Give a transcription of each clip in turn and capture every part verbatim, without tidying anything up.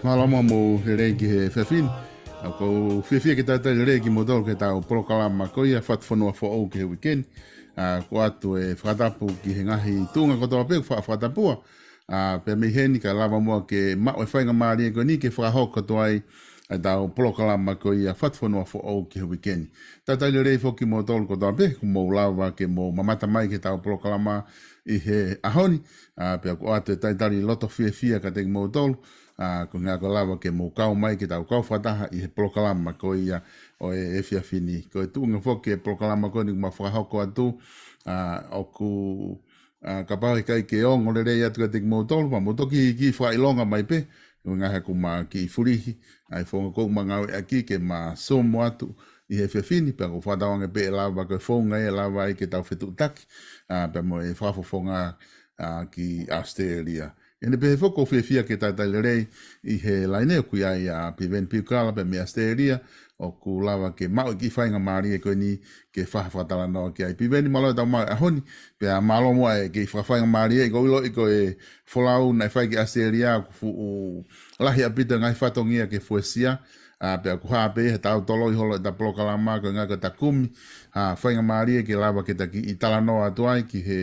Mālō muʻa mo e lelei ki he efiafi ni. ʻOku ou fiefia ke talitali lelei kimoutolu ki heʻetau polokalama ko ia Fatu Fonua Foʻou ki he uike ni. ʻOku ʻoatu e fakatapu ki he ngaahi tuʻunga kotoa pē ʻoku faʻa fakatapua. Pea mei heni kae lava muʻa ke maʻu e faingamālie ko eni ke fakahoko atu ai ʻetau polokalama ko ia Fatu Fonua Foʻou ki he uike ni. Talitali lelei foki kimoutolu kotoa pē ʻoku mou lava ke mou mamata mai ki heʻetau polokalama ʻi he ʻaho ni. Pea ʻoku ʻoatu e talitali loto fiefia kiate kimoutolu. Ko e ʻuhinga ko e lava ke mou kau mai ke tau kau fakataha ʻi he polokalama ko ia ʻo e efiafi ni. Ko e tuʻunga foki e polokalama ko eni ʻoku mau fakahoko atu, ʻoku kapau ʻe ʻikai ke ongo lelei atu kiate kimoutolu, pea mou toki kiʻi fakaʻilonga mai pē, ʻuhinga he ʻoku ma kiʻi fulihi ʻa e founga ʻoku ma ngāueʻaki ke ma Zoom atu ʻi he efiafi ni, pea ʻoku fakatauange pē ʻe lava ko e founga ʻe lava ai ke tau fetuʻutaki pea mo e fakafofonga ki ʻAositelēlia. ʻI heʻene pehē foki ʻoku ou fiefia ke talitali lelei ʻi he laine ʻoku ʻi ai ʻa Piveni Piukala pea mei ʻAositelēlia, ʻoku lava ke maʻu e kiʻi faingamālie ko eni ke fai ha fakatalanoa ki ai. Piveni, mālō e tau maʻu e ʻaho ni, pea mālō muʻa e kiʻi fakafaingamālie, ʻoku ou ʻiloʻi ko e folau naʻe fai ki ʻAositelēlia ʻoku fuʻu lahi ʻaupito e ngaahi fatongia ke fuesia, pea ʻoku hā pē ia he tau toloi holo ʻeta polokalama ko e ʻuhinga ko ʻeta kumi ha faingamālie ke lava ke ta kiʻi talanoa atu ai ki he,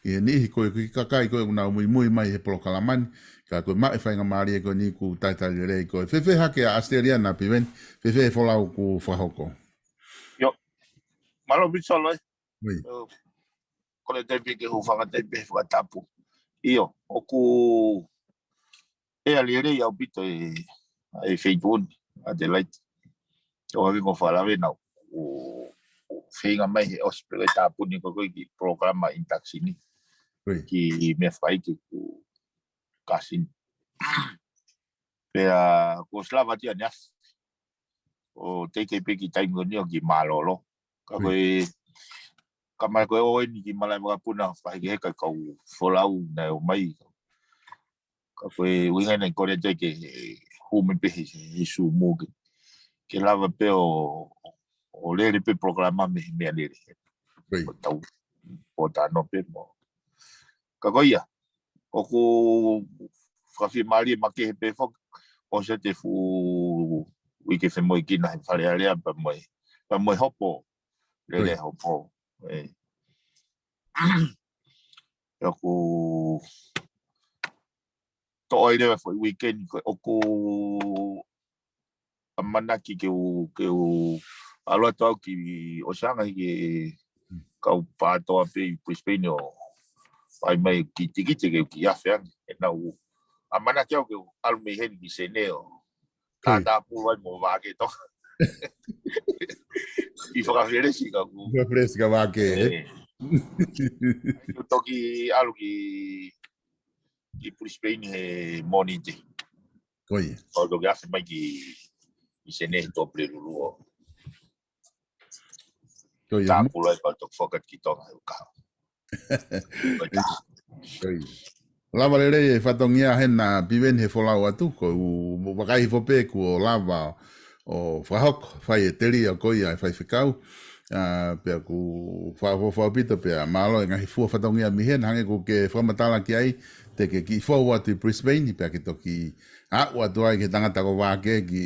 ki he niʻihi ko ē, ki he kakai ko ē ʻoku nau muimui mai he polokalama ni. Ka ko e maʻu e faingamālie ko eni ʻoku talitali lelei koe. Fēfē hake ʻa ʻAositelēlia na, Piveni? Fēfē e folau kuo fakahoko? ʻIo. Mālō Vitiolo ē. Ui. Kole atu pē ke hūfanga atu pē he fakatapu. ʻIo, ʻoku ʻea lelei ʻaupito e, e feituʻu ni, Adelaide. ʻO hangē ko e fakalave naʻa ku, ku feinga mai he ʻosi pē ʻo e tāpuni ko ē ki he polokalama induction ni. Ui. Ki he meʻa fakaʻeiki ʻeku kāsini. Pea kuo ʻosi lava atu ia ʻaneafi. ʻO teʻeki pē ke taimi ko eni ʻo kiʻi mālōlō. Ka ko e, ka mai ko e ʻoku ʻi ai e kiʻi malaʻe vakapuna fakahekeheka e kau folau naʻe ō mai. Ka ko e ʻuhinga ia naʻe kole atu ai ke hū mai pē he, he Zoom ke, ke lava pē ʻo, ʻo lele pē polokalama mei he meʻalele. Ui. ʻO tau, ʻo tano pē mo. Ka ko ia, ʻoku fakafiemālie makehe pē foki, ʻosi ʻa e fuʻu uike femoʻuekina he Fale Alea pea mo e, pea mo e hopo. Lele. Ui. Hopo. ʻE. ʻOku toʻo ai leva e foʻi uike ni ko ē ʻoku ʻamanaki ke u, ke u ʻalu atu au ki ʻOsanga ʻi he kau pātoa pē ʻi Brisbane ʻo fai mai e kiʻi tikite ke u kiʻi afe ange. ʻE naʻa ku ʻamanaki au ke u ʻalu mei heni ki Senē ʻo tātāpulu ai mo Vaʻa Akē Tonga. ʻI Fakafelesi ka ku. Fakafelesi ka Vaʻa Akē, ē? ʻE. Ke u toki ʻalu ki, ki Brisbane he Mōnite. Ko ia. ʻO toki afe mai ki, ki Senē he Tuʻapulelulu ʻo. Ko ia. Tāpulu ai pea toki foki atu ki Tonga he uike kahaʻu. Ko ia. Ko ia. Lava lelei e fatongia hena, Piveni, he folau atu, ko u, mo vakai hifo pē kuo lava ʻo fakahoko, fai e telia ko ia e faifekau. Pea ʻoku fakaʻofoʻofa ʻaupito pea mālō e ngaahi fua fatongia mei hena, hangē ko ē ʻoku ke fakamatala ki ai, te ke kiʻi fou atu ʻi Brisbane, pea ke toki aʻu atu ai ki he tangata ko Vaʻa Akē ki,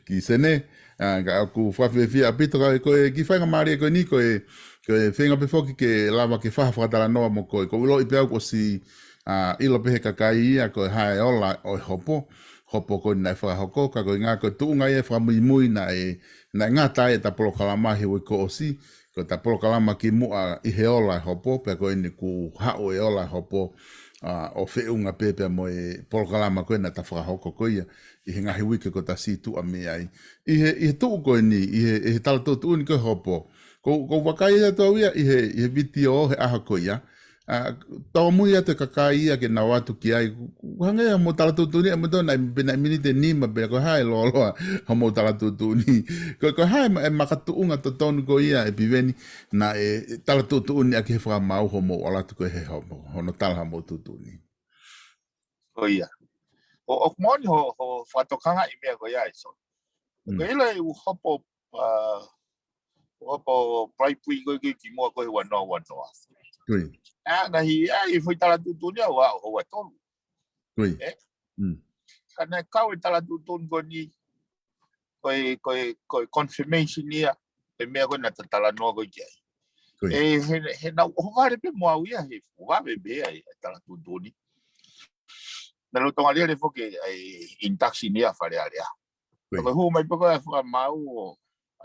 ki Senē. Ka ʻoku fakafiefia ʻaupito ka ko e kiʻi faingamālie ko eni ko e, ko e feinga pē foki ke lava ke fai ha fakatalanoa mo koe. ʻOku ou ʻiloʻi pē au kuo ʻosi ʻilo pē he kakai ia ko e hā e ola ʻo e hopo. Hopo ko eni naʻe fakahoko, ka ko e ʻuhinga ko e tuʻunga ia e fakamuimui naʻe, naʻe ngata ai ʻeta polokalama he uike kuo ʻosi. Ko ʻeta polokalama kimuʻa ʻi he ola e hopo, pea ko eni kuo haʻu e ola e hopo, ʻo feʻunga pē pea mo e polokalama ko ē naʻa ta fakahoko ko ia ʻi he ngaahi uike kuo ta situʻa mei ai. ʻI he, ʻi he tuʻu ko eni, ʻi he, ʻi he tala tuʻutuʻuni ko ē hopo. ʻOku ou, ʻoku ou vakai atu au ia ʻi he, ʻi he vitiō he ʻaho ko ia. Tōmui atu e kakai ia ke nau ō atu ki ai, ʻoku hangē ia hoʻomou tala tuʻutuʻuni, ʻa mo tō naʻe, pe naʻe miniti ʻe nima, pe ko e hā e lōloa hoʻomou tala tuʻutuʻuni. Ko, ko e hā e ma-, e makatuʻunga totonu ko ia, ʻe Piveni, naʻe tala tuʻutuʻuni ʻaki he fakamaau hoʻomou ō atu ko ē he hoʻomou, hono tala hoʻomou tuʻutuʻuni. Ko ia. ʻO, ʻoku moʻoni ho, ho fakatokangaʻi e meʻa ko ia, ʻAisoni. Ko e ʻilo e ʻū hopo, hopo palaipui ko ē ki muʻa ko ē he ua noa ua noa. Ko ia. ʻA, ngaahi, ʻa e foʻi tala tuʻutuʻuni ʻa ua, ua tolu. Ko ia. Ē? ka naʻe kau e tala tuʻutuʻuni ko eni, ko e, ko e, ko e confirmation ia, e meʻa ko ē naʻa ta talanoa ko ē ki ai. Ko ia. E, he, he naʻa ku ʻohovale pē mo au ia, he fuʻu vave pē ai, e tala tuʻutuʻuni. Naʻe lolotonga lele foki ai induction ia Fale Alea. Ko ia. Ko e hū mai pē ko ē ʻa e fakamaau ʻo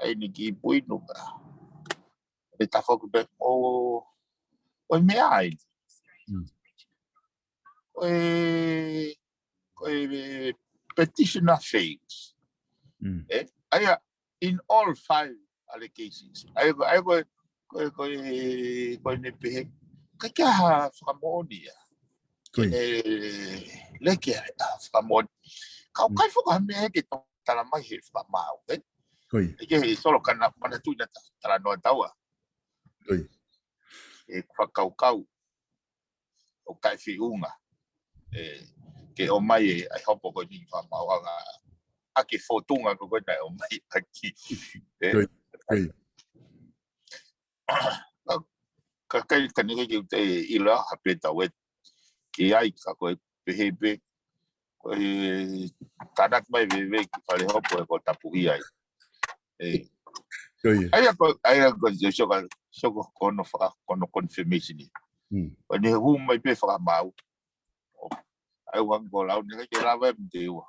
ʻai ni ki Puinu ka. E tafoki pē ʻo, ʻo e meʻa ai. Mm. Ko e, ko e petitioner fails. Mm. Eh? ʻA ia, in all five allegations. ʻA ia, ko, ʻa ia ko, ko, ko, ko ʻene pehē. ʻIkai ke ʻi ai ha fakamoʻoni ia. Ko ia. E, leke ha fakamoʻoni. Ka ʻoku ʻikai foki ha meʻa ke tala mai he fakamaau, eh? Ko ia. ʻIkai ke solo kana manatuʻi naʻa ta talanoa taua. Ko ia. E fakakaukau ʻoku ʻikai fiunga. E, ke ʻomai e, ʻa e hopo ko eni fakamaau ʻa e fōtunga ko ē naʻe ʻomai ʻaki. E. Ko ia. Ko ia. Ka, ka ʻikai ka neke ke u te ʻilo ha pē tau e ki ai ka ko e pehē pē. Ko e tānaki mai veve ki Fale Hopo e ko tapuhi ai. E. Ko ia. ʻA ia ko, ʻa ia ko, sio ka, sio ko hono faka, ko hono confirmation ia. Mm. ʻO ne hū mai pē fakamaau. ʻO, ʻa ia ʻoku ʻikai ke lau ni ke lava e mate ua.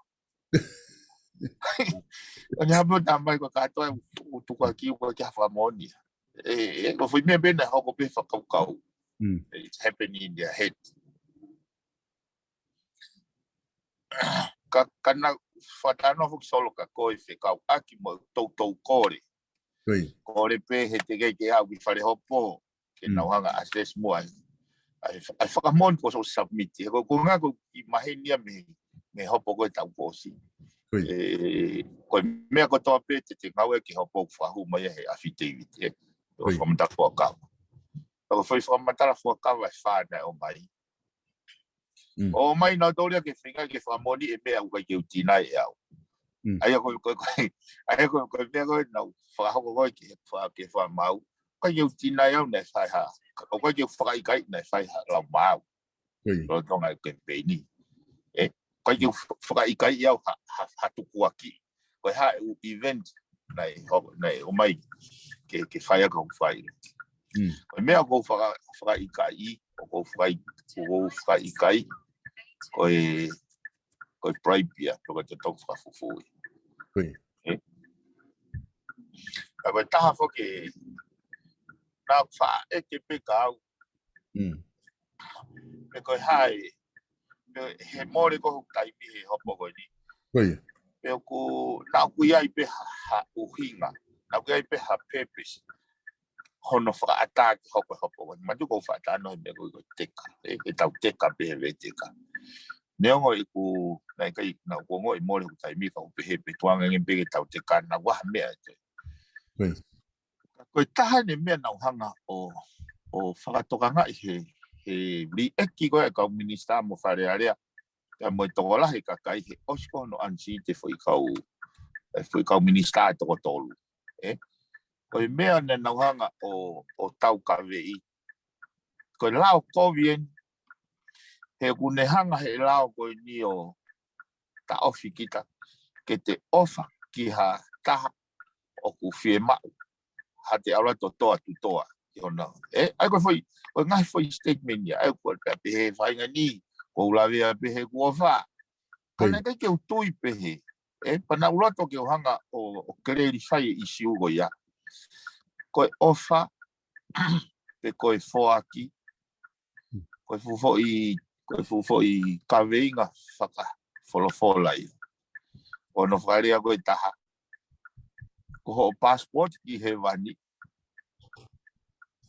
ʻO ne hapa tā mai ko kātoa ʻoku tukuakiʻi ʻoku ʻikai ke ha fakamoʻoni. E, e, ko e foʻi meʻa pē naʻe hoko pē fakakaukau. Mm. It's happening in their head. Ka, ka naʻa ku fakatalanoa foki Solo ka ko e fekauʻaki mo e toutou kole. Ko ia. Kole pē he teʻeki ke aʻu ki Fale Hopo. Ke Mm. nau hanga assess muʻa ai. ʻA e, ʻa e fakamoʻoni ko ē ʻoku submit. He ko, ko e ngaahi ko e maheni ia mei, mei he hopo ko ē taʻu kuo ʻosi. Ko ia. E, ko e meʻa kotoa pē te, te ngāue ki he hopo ʻoku fakahū mai ia he affidavit, e. Ko ia. Fakamatala fuakava. Ko e foʻi fakamatala fuakava ʻe fā naʻe ʻomai. Mm. ʻOmai nautolu ia ke feinga ke fakamoʻoni e meʻa ʻoku ʻikai ke u deny ʻe au. Mm. ʻA ia ko, ko, ko, ʻa ia ko, ko e meʻa ko ē naʻa ku fakahoko ko ē ke fa-, ke fakamaau. ʻIkai ke u deny au naʻe fai ha. ʻOku ʻikai ke u fakaʻikaiʻi naʻe fai ha lau maau. Ko ia. Lolotonga e kemipeini. E, ʻikai ke u fa-, fakaʻikaiʻi au ha, ha, ha tukuakiʻi. Ko e hā e ʻū event naʻe ho-, naʻe ʻomai ke, ke fai ʻaki hoku fai. Mm. Ko e meʻa ʻoku ou faka-, fakaʻikaiʻi, ʻoku ou fakaʻi-, ʻoku ou fakaʻikaiʻi, ko e, ko e bribe ia, toka te toka fakafufui. Ko ia. E? Ka ko e taha foki, naʻa ku faʻa ʻeke pē ka au, Mm. pe ko e hā e, pe he mole ko ē hoku taimi he hopo ko eni. Ko ia. Pe ʻoku, naʻa ʻoku ʻi ai pē ha, ha ʻuhinga, naʻa ʻoku ʻi ai pē ha purpose hono fakaʻatā ke hoko e hopo ko eni. Manatuʻi ʻoku ou fakatalanoa he meʻa ko ē ko e teka, e, ʻetau teka pē he vē teka. Neongo ʻeku, naʻe ʻikai, naʻa ʻoku ongoʻi mole hoku taimi ka ʻoku pehē pē tuanga nge pē ke tau teka naʻa ʻoku ʻi ai ha meʻa ʻe toe. Ko ia. Ka ko e taha eni e meʻa naʻa ku hanga ʻo, ʻo fakatokangaʻi he, he liʻeki ko ē kau minisitā mo Fale Alea, pea mo e tokolahi e kakai he ʻosi ko hono ʻanisiti e foʻi kau, e foʻi kau minisitā ʻe toko tolu. E? Ko e meʻa naʻa ku hanga ʻo, ʻo taukaveʻi. Ko e lao kovi eni, he ʻoku ne hanga he lao ko eni ʻo taʻofi kita, ke te ʻofa ki ha taha ʻoku fiemaʻu ha te ʻalu atu ʻo toa tutoa ki hona. E, ʻa ia ko e foʻi, ko e ngaahi foʻi statement ia, ʻa ia ko e pehē fainga ni, ko u lavea pē he ʻoku ʻofa. Ka Ko ia. naʻe ʻikai ke u tui pehē. E, pea naʻa ku loto ke u hanga ʻo, ʻo clarify e issue ko ia. Ko e ʻofa, pe ko e foaki, ko e fuʻu foʻi, ko e fuʻu foʻi kaveinga fakafolofola ia. Ko hono fakalea ko ē ʻe taha. Ko hoʻo passport ki hēvani.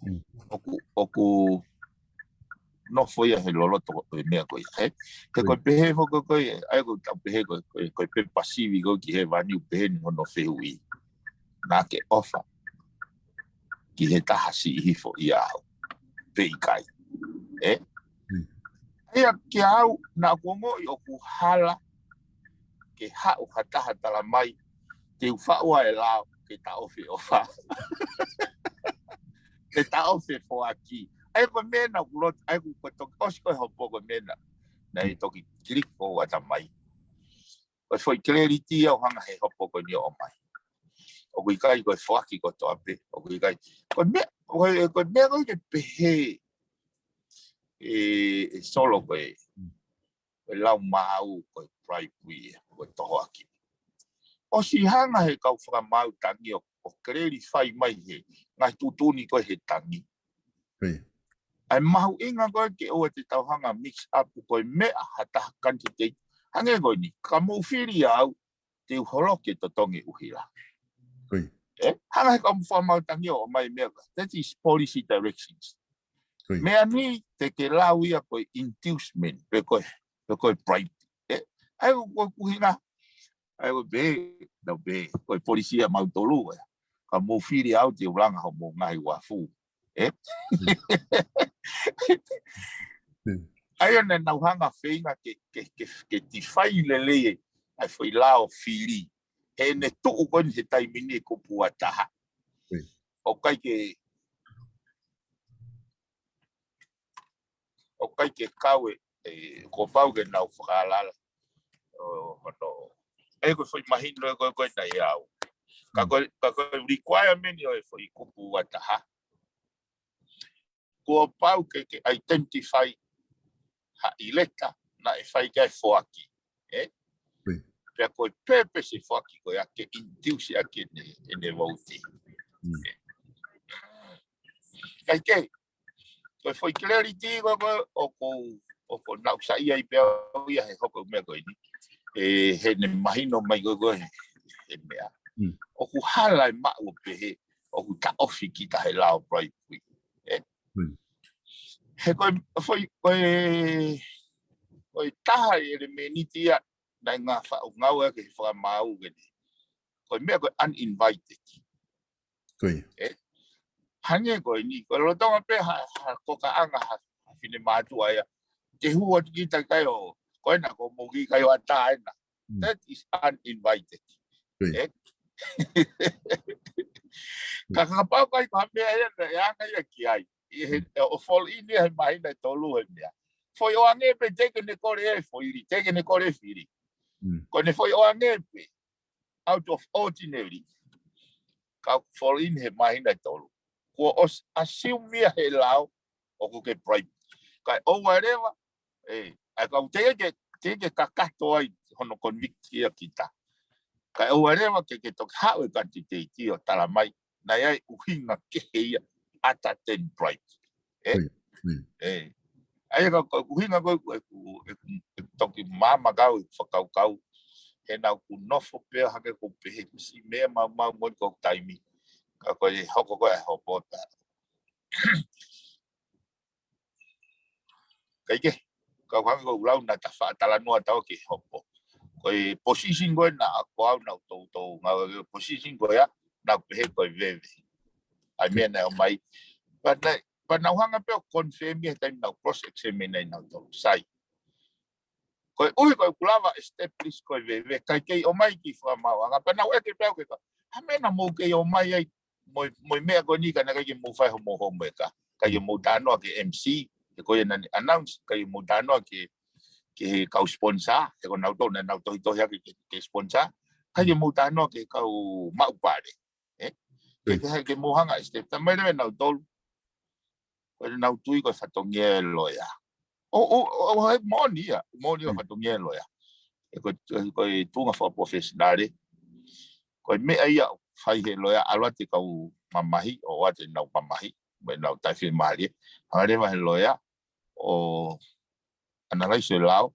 Mm. ʻOku, ʻoku nofo ia he loloto ʻo e meʻa ko ia, he. He ko e Ko ia. pehē foki ko ē, ʻa ia ko ʻetau pehē ko ē, ko e, ko e pepa sivi ko ē ki hēvani ʻoku pehē ni hono fehuʻi. Naʻa ke ʻofa ki he taha siʻi hifo ʻia au pe ʻikai. E? Mm. ʻA ia kia au, naʻa ku ongoʻi ʻoku hala ke haʻu ha taha tala mai, te u faʻu ʻa e lao ke taʻofi e ʻofa. Ke taʻofi e foaki. ʻA ia ko e meʻa naʻa ku loto, ʻa ia ko e toki ʻosi ko ē hopo ko e meʻa naʻa, naʻe Mm. toki click ko ʻeku ʻatamai. Ko e foʻi clarity ia ʻoku hanga he hopo ko eni ʻo ʻomai. ʻOku ʻikai ko e foaki kotoa pē. ʻOku ʻikai. Ko e meʻa, ko e, ko e meʻa ko ē ke pehē ʻe, ʻe Solo ko e, ko e lau maau ko e bribery ia, ko e tohoaki. ʻOsi hanga he kau fakamaau tangi ʻo, ʻo clarify mai he ngaahi tuʻutuʻuni ko ē he tangi. ʻA e mahuʻinga ko ē ke ʻoua te tau hanga mix up ko e meʻa ha taha candidate. Hangē ko eni, ka mou fili au, te u holoki e totongi ʻuhila. ʻE, hanga he kau fakamaau tangi ʻo ʻomai meʻa ka. That is policy directions. Meʻa ni te ke lau ia ko e inducement, pe ko e, pe ko e bribe. ʻE, ʻa ia ko e ʻuhinga, ʻa ia ko e pē, nau pē, ko e policy ʻa mautolu ē. Ka mou fili au te u langa homou ngaahi uafu. ʻE? ʻA ia naʻa nau hanga feinga ke, ke, ke, ke define lelei ē, ʻa e foʻi lao fili. He ne tuʻu ko eni he taimi ni kupu ua taha. ʻOku ʻikai ke, ʻoku ʻikai ke kau ē, ē, kuo pau ke nau fakaʻalala. ʻO, hono. ʻE ko e foʻi mahino ē ko ē, ko ē naʻe au. Ka ko e, ka ko e requirement ʻo e foʻi kupu ua taha. Kuo pau ke, ke identify ha ʻileta naʻe fai ki ai e foaki. ʻE? Pea ko e purpose e foaki ko ia ke induce ʻaki ʻene, ʻene vouti. ʻIkai ke, ko e foʻi clarity ko ē, ʻoku, ʻoku nau saiʻia ai pē au ia he hopo meʻa ko eni. ʻE, he ne mahino mai ko ē, ko e, he meʻa. ʻOku hala e maʻu ʻo pehē, ʻoku taʻofi kita he lao bribery. ʻE? He ko e, foʻi, ko e, ko e taha e ʻelemēniti ia, naʻe ngaahi faʻu ngāue ke fakamaau ke ni. Ko e meʻa ko e uninvited. ʻE? Hangē ko eni, ko e lolotonga pē ha, ha kokaʻanga ha, ha finemātuʻa ia. Ke hū atu kita kai ʻo, ko ena ko mou kiʻi kai ʻo ʻatā ena. That is uninvited. ʻE? Ka kapau kai ko ha meʻa ia, ʻe anga ia ki ai. ʻI he, ʻo fall in ia he māhina ʻe tolu he meʻa. Foʻi ʻoange pē te ke ne kole e foʻi li, te ke ne kole fili. Ko ne foʻi ʻoange pē, out of ordinary. Ka fall in he māhina ʻe tolu. Kuo ʻosi assume ia he lao, ʻoku ke bribe. Kae ʻoua leva, ʻe, ʻa e kau te ke, te ke kakato ai hono convict ia kita. Kae ʻoua leva ke, ke toki haʻu e candidate ʻo tala mai, naʻe ʻi ai ʻuhinga kehe ia ʻata ten bribe. ʻE? ʻE. ʻA ia ka, ka ʻuhinga ko ē, ʻeku, ʻeku, ʻeku toki māmā kau, ʻeku fakakaukau. He naʻa ku nofo pē hake ko pehē kusi meʻa mau mau mo ko taimi. Ka ko e hoko ko e hopo ta. Kae kehe, ka ʻoku hangē ko ʻeku lau naʻa ta faʻa talanoa tau ke hopo. Ko e position ko ē naʻa ko au naʻa ku toutou ngāue, position ko ia naʻa ku pehē ko e veve. ʻA e meʻa naʻe ʻomai. But naʻe, but naʻa ku hanga pē ʻo confirm ia he taimi naʻa ku cross examine ai nautolu. Sai. Ko e ʻuhi ko ʻeku lava establish ko e veve, ʻikai ke ʻomai ki fakamaauʻanga, pea naʻa ku ʻeke pē au ke ka. Ha meʻa naʻa mou kei ʻomai ai, mo e, mo e meʻa ko eni ka naʻe ʻikai ke mou fai homou homework ē. ʻIkai ke mou talanoa ki he M C, he ko ia naʻa ne announce, ʻikai ke mou talanoa ki he, ki he kau sponsor, he ko nautolu naʻa nau tohitohi hake ki he, ki he sponsor, ʻikai ke mou talanoa ki he kau maʻu pale. ʻE? Ke, ke, ke mou hanga ʻe Steph, tamai leva nautolu. Ko e nau tui ko e fatongia e loea. ʻO, ʻo, ʻo, ʻo, he moʻoni ia, moʻoni ia fatongia e loea. ʻE ko, ko e tuʻunga fakaprofessional. Ko e meʻa ia ʻoku fai he loea, ʻalu atu e kau mamahi, ʻo ʻoatu ʻenau mamahi, mo ʻenau taifi mali. Hanga leva he loea, ʻo analyze e lao,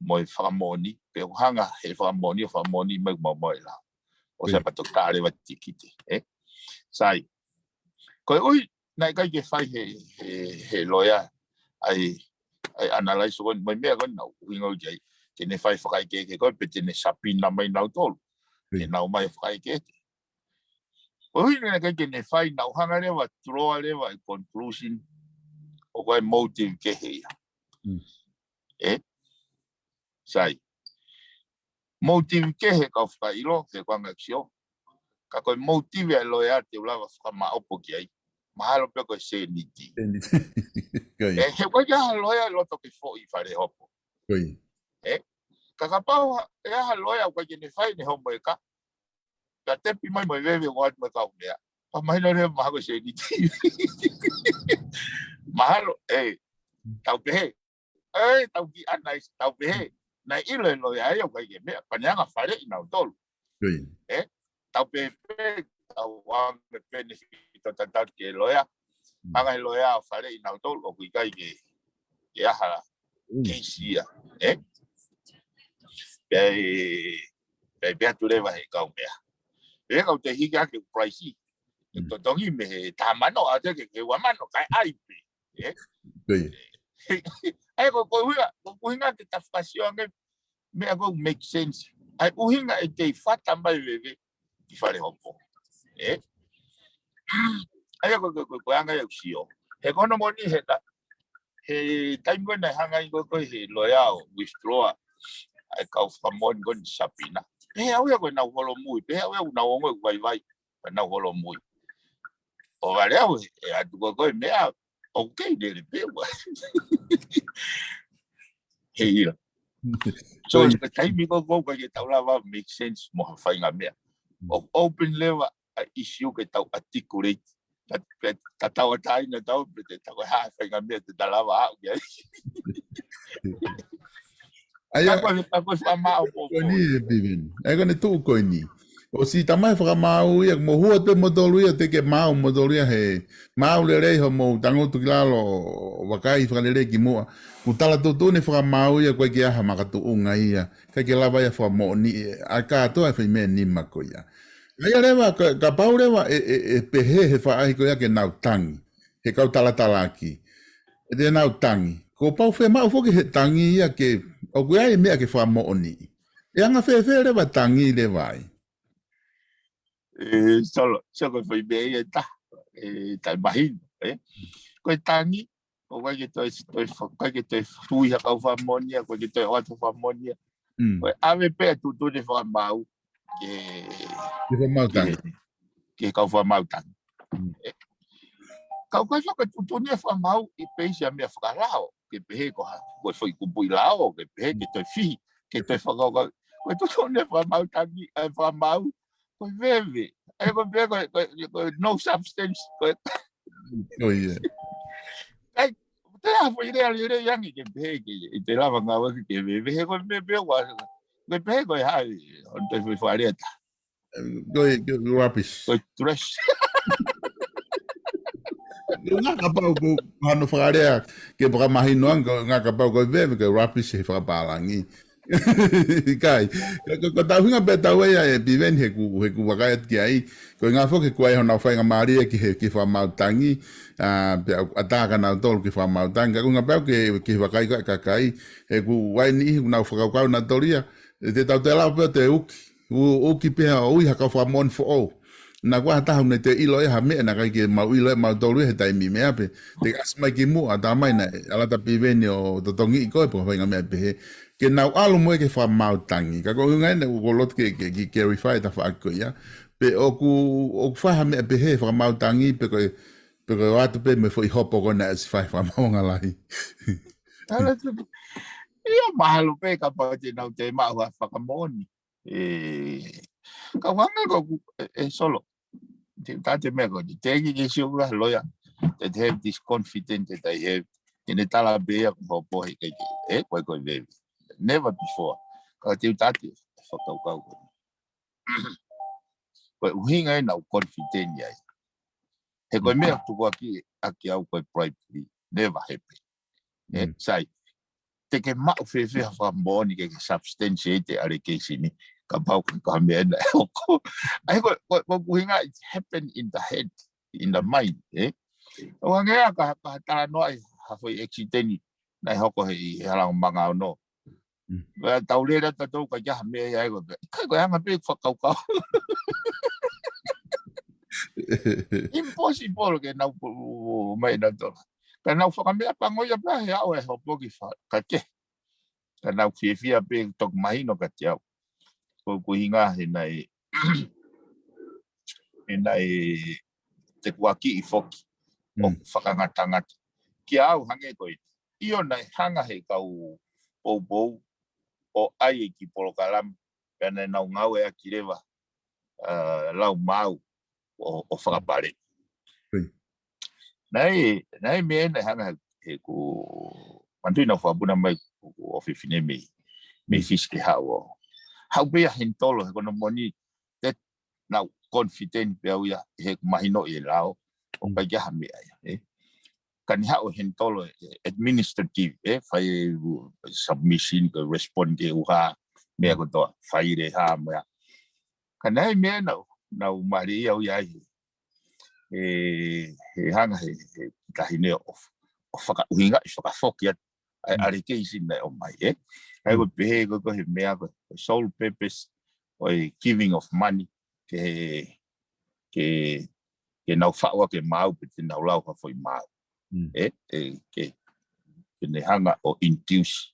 mo e fakamoʻoni, pe ʻoku hanga he fakamoʻoni, ʻo fakamoʻoni mai ʻoku maumau e lao. ʻO sai pea toki tā leva tikite, ē? Sai. Ko e ʻuhi, naʻe ʻikai ke fai he, he, he loea, ʻa e, ʻa e analyze ko eni, mo e meʻa ko eni naʻa ku ʻuhinga ki ai, te ne fai fakaʻekeʻeke ko ē, pe te ne subpoena mai nautolu. Te nau ō mai fakaʻekeʻeke. Ko e ʻuhi naʻe ʻikai ke ne fai naʻa ku hanga leva, draw leva e conclusion, ʻoku ʻi ai e motive kehe ia. ʻE? Sai. Motive kehe kau fakaʻilo, he ko e anga ʻeku sio. Ka ko e motive ʻa e loea te u lava fakamaʻopoʻopo ki ai. Mahalo pē ko e sēniti. ʻE, he ʻoku ʻikai ha loea ʻe loto ke foʻi fale hopo. ʻE? Ka kapau ha, ʻe ʻi ai ha loea ʻoku ʻikai ke ne fai ʻene homework, ka tepi mai mo e veve ʻo ʻoatu mo e kau meʻa. Pea mahino leva mahalo ko e sēniti. Mahalo, ē, tau pehē. Ē, tau kiʻi ʻanai, tau pehē. Naʻe ʻilo e loea ia ʻoku ʻikai ke meʻa, pea ne hanga ʻo faleʻi nautolu. Ē, tau pehē pē, tau ʻave benefit ʻo tatau ki he loea. Hanga he loea ʻo faleʻi nautolu, ʻoku ʻikai ke, ke ʻi ai ha keisi ia. Ē? Pea ʻe, pea ʻe pehē atu leva he kau meʻa. Pea kau te hiki ake price. Totongi mei he taha mano, ʻa te ke, ke ua mano, kae ʻai pē. Ē? ʻAi ko, ko e ʻuhinga, ko e ʻuhinga ke ta fakasio ange meʻa ʻoku make sense. ʻAi ʻuhinga ʻe kei fata mai veve ki fale hopo. Ē? ʻAi ko, ko, ko, ko e anga ia ʻoku sio. He ko hono moʻoni he ka, he taimi ko ē naʻe hanga ai ko, ko he loea ʻo withdraw ʻa e kau fakamoʻoni ko eni Sapina. Pehē au ia ko ʻenau holomui, pehē au ia ʻoku nau ongo ʻeku vaivai, pea nau holomui. ʻO vale au, ʻe ʻatu ko, ko e meʻa, ʻoku kei lele pē ua. He ʻilo. So, ko e taimi ko, ko, ko e ke tau lava make sense mo ha faʻahinga meʻa. ʻO open leva ʻa e issue ke tau articulate. Ta, ta, ta tau ʻatā ina tau, pe te tau ha faʻahinga meʻa te ta lava au ki ai. ʻAi, ka ko e, ka ko e fakamāʻopoʻopo ko eni, ē, Piveni. ʻAi, ko ʻene tuʻu ko eni. ʻOsi tamai fakamāu ia, mo hua pē motolu ia, te ke māu motolu ia he, māu lelei hoʻomou tangutu ki lalo, ʻo vakai fakalelei ki muʻa. Kuo tala tuʻutuʻuni fakamāu ia, ko e ke aha makatuʻunga ia. ʻIkai ke lava ia fakamoʻoni, ʻa kātoa e fai meʻa nima ko ia. ʻAi, ʻa leva, ka, kapau leva, ʻe, ʻe, ʻe pehē he faʻahi ko ia ke nau tangi. He kau talatalaki. ʻE te nau tangi. Kuo pau fiemaʻu foki he tangi ia ke, ʻoku ʻi ai meʻa ke fakamoʻoni. ʻE anga fēfē leva tangi leva ai. Ē, Solo, so ko e fai meʻa ia ʻe taha, ē, tai mahino, ē. Ko e tangi, ʻoku ʻikai ke toe, toe fa-, ʻikai ke toe fui ha kau fakamoʻoni ia, ʻoku ʻikai ke toe ʻoatu fakamoʻoni ia. Ko e ʻave pē ʻa e tuʻutuʻuni fakamāu ke, ke fakamoʻoni ke, tangi. Ke kau fakamoʻoni tangi. Ē, kau kai faka tuʻutuʻuni ia fakamāu ʻi peisi ʻa meʻa fakalao, ke pehē ko ha, ko e foʻi kupuʻi lao, ke pehē ke toe fihi, ke toe fakakaukau. Ko e tuʻutuʻuni ia fakamāu tangi, ʻa e fakamāu, ko e veve. ʻE ko e veve, ko e, ko e, ko e no substance, ko e. Ko ia. ʻAi, te a foʻi lea lelei ange ke pehē ke, ʻe te lava ngāueʻaki ke veve, he ko e veve ua, ke pehē ko e hai, ʻo te foʻi fakalea ta. Ko e, ko e rubbish. Ko e trash. Ko e ngaahi kapau ko hano fakalea ke fakamahino ange, ko e ngaahi kapau ko e veve, ko e rubbish he fakapālangi. ʻIkai. Ko, ko, ko e tauhinga pē tau ia ē Piveni he ʻoku, he ʻoku vakai atu ki ai. Ko e ngaahi foki ko e honau faingamālie ki he, ki he fakamāu tangi. ʻA, pea ʻatā ka nautolu ki he fakamāu tangi. Ka ko e ngaahi pē ke, ke vakai ko e kakai. He ʻoku ʻi ai e niʻihi ʻoku nau fakakaukau nautolu ia. ʻE te tau te lau pē te uki. ʻO, ʻo ki pea ʻo ui ha kau fakamoʻoni foʻou. Naʻa kuo ʻi ai ha taha naʻe te ʻilo ia ha meʻa naʻe ʻikai ke mau ʻilo ʻe mautolu ia he taimi meʻa pē. Te kasi mai ki muʻa, tā mai naʻe ʻalu atu ʻa Piveni ʻo totongi ko e pō fainga meʻa pehē. Ke nau ʻalu mo e ke fakamāu tangi. Ka ko e ʻuhinga eni ʻoku ou loto ke, ke, ke clarify e tafaʻaki ko ia. Pe ʻoku, ʻoku fai ha meʻa pehē fakamāu tangi, pe ko e, pe ko e ʻoatu pē mo e foʻi hopo ko ē naʻe ʻosi fai fakamaauʻanga lahi. ʻAlu atu. Ia mahalo pē kapau te nau toe maʻu ha fakamoʻoni. Ē, ka ʻoku hangē ko ʻeku, ē, ē Solo. Te, tā te meʻa ko eni, te ke ke sio ko ha loea. Te te have this confidence te tai have. Te ne tala pē ia ko e hopo he ke ke. Ē, ko e ko e veve. Never before. Ka te u tā te fakakaukau ko eni. Ko e ʻuhinga ē naʻa ku confident ai. He ko e meʻa tukuakiʻi ʻaki au ko e bribery. Never happen. Ē, sai. Te ke maʻu fēfē ha fakamoʻoni ke ke substantiate e allegation ni. Kapau ko e meʻa naʻe hoko. ʻAi ko, ko, ko e ʻuhinga, it happened in the head, in the mind, ē? ʻO hangē ā ka, ka talanoa ʻi ha foʻi accident naʻe hoko he, ʻi he hala ʻo Manga Ono. Pea tau lele atu tautolu ka ʻi ai ha meʻa ia ʻe ko e pē. ʻIkai ko e anga pē fakakaukau. Impossible ke nau pu-, mai nautolu. Ka nau fakameʻapango ia pea he aʻu e hopo ki fa-, ka ke. Ka nau fiefia pē toki mahino ka te au. Ko ʻeku ʻuhinga he naʻe, he naʻe te kuakiʻi foki. ʻO fakangatangata. Kia au hangē ko e. ʻIo naʻe hanga he kau poupou. ʻo ʻai e kiʻi polokalama, pea naʻa nau ngāueʻaki leva, ʻa, lau maau ʻo, ʻo fakapale. Naʻe, naʻe meʻa naʻe hanga he ku, manatuʻi naʻa ku fakapuna mai ʻeku ʻofefine mei, mei Fisi ke haʻu ʻo. Haʻu pē ia he tolo, he ko hono moʻoni, te nau confident pē au ia, he mahinoʻi e lao, ʻo ʻikai ke ʻi ai ha meʻa ia, ē. Ka ne haʻu he tolo, ē, administrative, ē, fai e, u, submission, ko e respond ki he ʻuha, meʻa kotoa, fai e hā, meʻa. Ka naʻe meʻa naʻa ku, naʻa ku mālieʻia au ia ai, ē, he hanga he, he taʻahine ʻo, ʻo fakaʻuhingaʻi, fakafoki atu ʻa e allegation naʻe ʻomai, ē. ʻA ia ko e pehē ko e, ko e he meʻa ko e, ko e sole purpose ʻo e giving of money ke, ke, ke nau faʻu ʻaki e maau pe te nau lau ha foʻi maau. Ē, ē, ke, ke ne hanga ʻo induce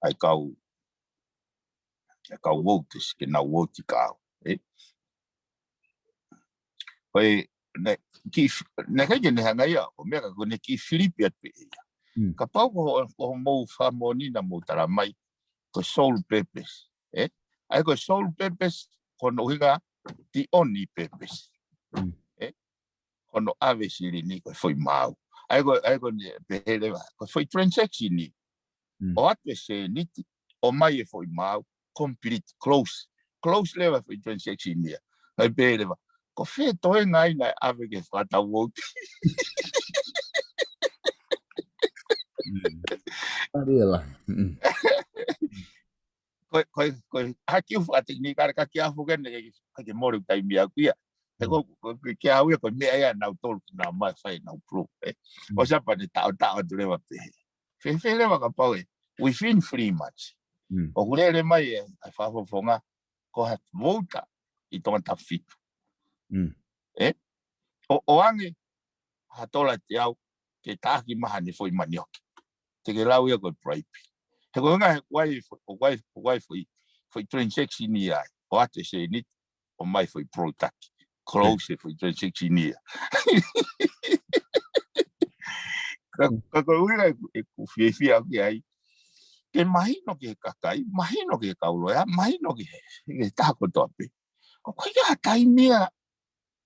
ʻa e kau, ʻa e kau voters, ke nau vote ki ai, ē. Ko e, naʻe, kiʻi, naʻe ʻikai ke ne hanga ia, ʻo meʻa ka ko ʻene kiʻi filipi atu pē ia. Kapau ko, ko hoʻomou fakamoʻoni naʻa mou tala mai, ko e sole purpose, ē? ʻA ia ko e sole purpose, ko hono ʻuhinga, the only purpose. Ē? Ko hono ʻave silini ko e foʻi maau. ʻA ia ko, ʻa ia ko ʻene pehē leva, ko e foʻi transaction ni. ʻOatu e sēniti, ʻomai e foʻi maau, complete, close. Close leva e foʻi transaction ia. ʻA ia pehē leva, ko fē toenga ia naʻe ʻave ke fakatau vote. Ko e, ko e, ko e, ha kiʻi fakatekinikale ka kiʻi afu ke ne, ke, ke mole taimi ʻaku ia. He ko, ko, ko, ke au ia ko e meʻa ia naʻa nau tolu, naʻa nau mai fai, naʻa nau prove, ē. ʻOsi pē ʻene taʻotaʻo atu leva pē. Fēfē leva kapau ē, within three months. ʻOku lele mai e, ʻa e fakafofonga, ko ha voter ʻi Tongatapu fitu. Ē? ʻO, ʻoange, ha tola ʻe teau, ke taʻaki mai haʻane foʻi manioke. Te ke lau ia ko e bribe. He ko e ʻuhinga he kuo ʻi ai, ʻo kuo ʻi ai, ʻo kuo ʻi ai foʻi, foʻi transaction ia ai. ʻOatu e sēniti, ʻomai foʻi product. Close e foʻi transaction ia. Ka, ka ko e ʻuhinga ʻeku, ʻeku fiefia ʻaku ki ai. Ke mahino ki he kakai, mahino ki he kau loea, mahino ki he, ki he taha kotoa pē. ʻOku ʻikai ha taimi ia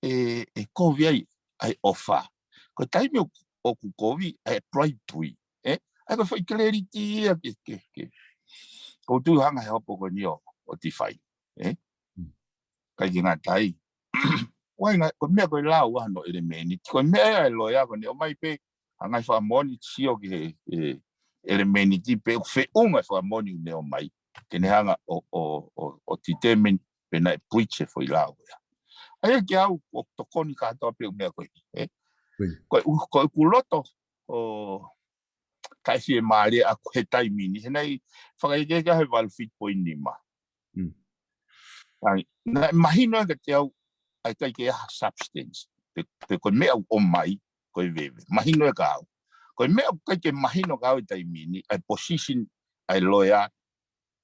ʻe, ʻe kovi ai, ʻa e ʻofa. Ko e taimi ʻoku, ʻoku kovi, ʻa e bribery, ē? ʻA ia ko e foʻi clarity ia ke, ke, ke. ʻOku ou tui hanga he hopo ko eni ʻo, ʻo define, ē? ʻIkai ke ngata ai. Wai ngā, ko e meʻa ko e lau ʻa hono ʻelemēniti. Ko e meʻa ia ʻa e loea ko eni ʻomai pē, hanga ʻo fakamoʻoni sio ki he, he ʻelemēniti pe ʻoku feʻunga e fakamoʻoni ʻoku ne ʻomai. Ke ne hanga ʻo, ʻo, ʻo, ʻo determine pe naʻe breach e foʻi lao ia. ʻA ia ke au, ʻoku tokoni kātoa pē ʻeku meʻa ko eni, ē? Ko e ʻu-, ko ʻeku loto, ʻo, taʻefiemālie ʻaku he taimi ni, he naʻe fakaʻekeʻeke he valu fitu poini nima. ʻA ia, naʻe mahino ange kiate au, ʻa e ʻikai ke ʻi ai ha substance. Pe, pe ko e meʻa ʻoku ʻomai, ko e veve. Mahino ia kia au. Ko e meʻa ʻoku ʻikai ke mahino kia au he taimi ni, ʻa e position, ʻa e loea,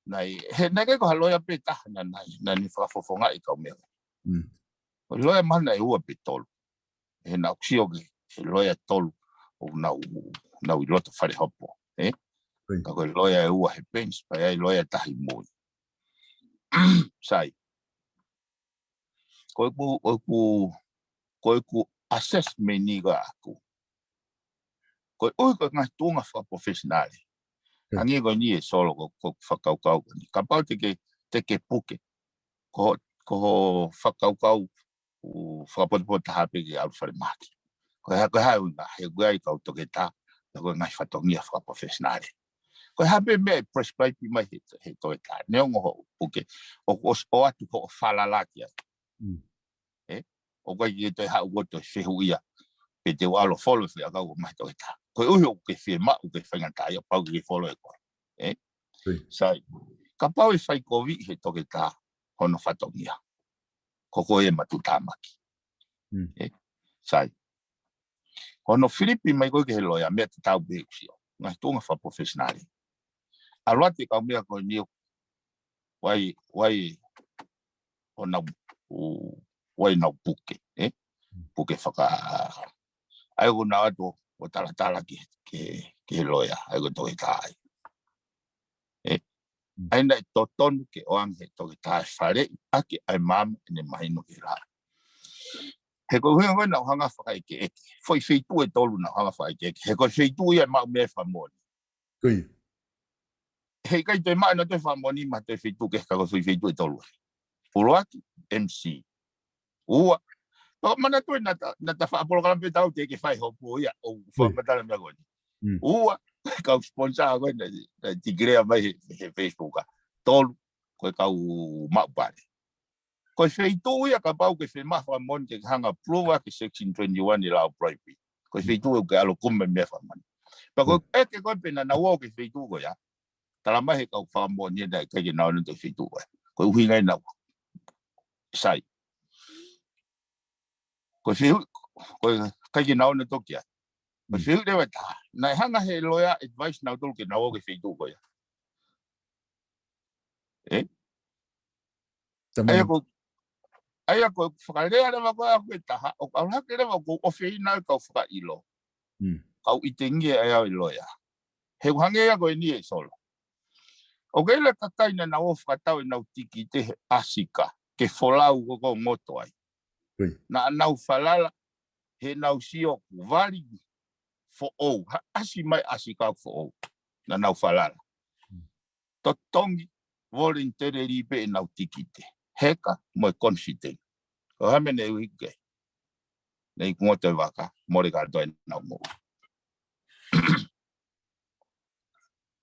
naʻe, he naʻe ʻikai ko ha loea pē taha naʻa, naʻa, naʻa ne fakafofongaʻi e kau meʻa. Ko e loea mahalo naʻe ua pe tolu. He naʻa ku sio ki he loea ʻe tolu, ʻoku nau, nau ʻi loto fale hopo, ē? Ka ko e loea ʻe ua he bench, pea ʻi ai loea ʻe taha ʻi mui. Sai. Ko ʻeku, ko ʻeku, ko ʻeku assessment ni ko ʻaku. Ko e ʻuhi ko e ngaahi tuʻunga fakaprofessional. Hangē ko eni ē Solo ko, ko e fakakaukau ko eni. Kapau te ke, te ke puke. Ko, ko e fakakaukau ʻoku fakapotopoto taha pē ke ʻalu falemahaki. Ko e hā, ko e hā e ʻuhinga, he ʻoku ʻi ai e kau toketā, pea ko e ngaahi fatongia fakaprofessional. Ko e hā pē meʻa ʻe prescribe mai he, he toketā, neongo hoʻo puke, ʻoku ʻosi ʻoatu hoʻo falala ki ai. Ē? ʻOku ʻikai ke toe haʻu ʻo toe fehuʻia, pe te u ʻalu ʻo follow e foʻi ʻakau ʻoku ʻomai he toketā. Koeʻuhi ʻoku ke fiemaʻu ke faingataʻaʻia, pau ke ke follow ʻe koe. Ē? Sai. Kapau ʻe fai kovi he toketā hono fatongia, ko koe ʻe matutāmaki. Ē? Sai. Ko hono filipi mai ko ē ki he loea, meʻa tatau pē ʻeku sio. Ngaahi tuʻunga fakaprofessional. ʻAlu atu e kau meʻa ko eni ʻo, ʻoku ʻi ai, ʻoku ʻi ai ʻenau, ʻoku ʻi ai ʻenau puke, ē? Puke faka-, ʻa ia ʻoku nau ʻalu atu ʻo talatala ki, ki, ki he loea, ʻa ia ko e toketā ia. Ē? ʻA ia naʻe totonu ke ʻoange he toketā e faleʻi ʻaki ʻa e maama ʻene mahino ki he laʻā. He ko e ʻuhinga ko ē naʻa ku hanga fakaʻekeʻeke. Foʻi feituʻu ʻe tolu naʻa ku hanga fakaʻekeʻeke. He ko e feituʻu ia ʻe maʻu mei ai e fakamoʻoni. Ko ia. He ʻikai toe maʻu ʻe nautolu e fakamoʻoni mei ha toe feituʻu kehe ka ko e foʻi feituʻu ʻe tolu. ʻUluaki, M C. Ua. Pea manatuʻi naʻa ta, naʻa ta faʻa polokalama pē ʻe taha teʻeki ke fai hopo ia ʻo fakamatala meʻa ko eni. Mm. Ua, kau sponsor ko ē naʻe, naʻe declare mai he, he Facebook. Tolu, ko e kau maʻu pale. Ko e feituʻu ia kapau ʻoku ke fiemaʻu fakamoʻoni ke ke hanga ʻo approve ʻaki e section twenty-one ʻi he lao bribery. Ko e feituʻu ʻoku ke ʻalu ʻo kumi meʻa fakamoʻoni. Pea ko e ʻeke ko ē pe naʻa nau ō ki he feituʻu ko ia. Tala mai he kau fakamoʻoni naʻe ʻikai ke nau ō nautolu ki he feituʻu ko ia. Ko e ʻuhinga ia naʻa ku sai. Ko e fehuʻi, ko e ʻikai ke nau ō nautolu ki ai. Ko e fehuʻi leva ʻe taha. Naʻe hanga he loea advice nautolu ke nau ō ki he feituʻu ko ia. ʻE? ʻA ia ko, ʻa ia ko e fakalea leva ko ē ʻaʻaku ʻe taha, ʻoku ʻalu hake leva ʻoku ou ʻofeina e kau fakaʻilo. Mm. Kau ʻitengia ʻe au e loea. He ʻoku hangē ia ko eni ʻe Solo. ʻOku ʻi ai e kakai naʻa nau ō ʻo fakatau ʻenau tikite he ʻasi ka, ke folau ko ē ʻo ngoto ai. Naʻa nau falala, he naʻa nau sio ʻoku vali foʻou, ha ʻasi mai ʻasi ka foʻou. Naʻa nau falala. Mm. Totongi, voluntarily pē ʻenau tikite. Heka mo e confident. Ko e hā e meʻa naʻe ui ki ai? Naʻe ʻikai ke ngoto e vaka, mole kātoa ʻenau moʻui.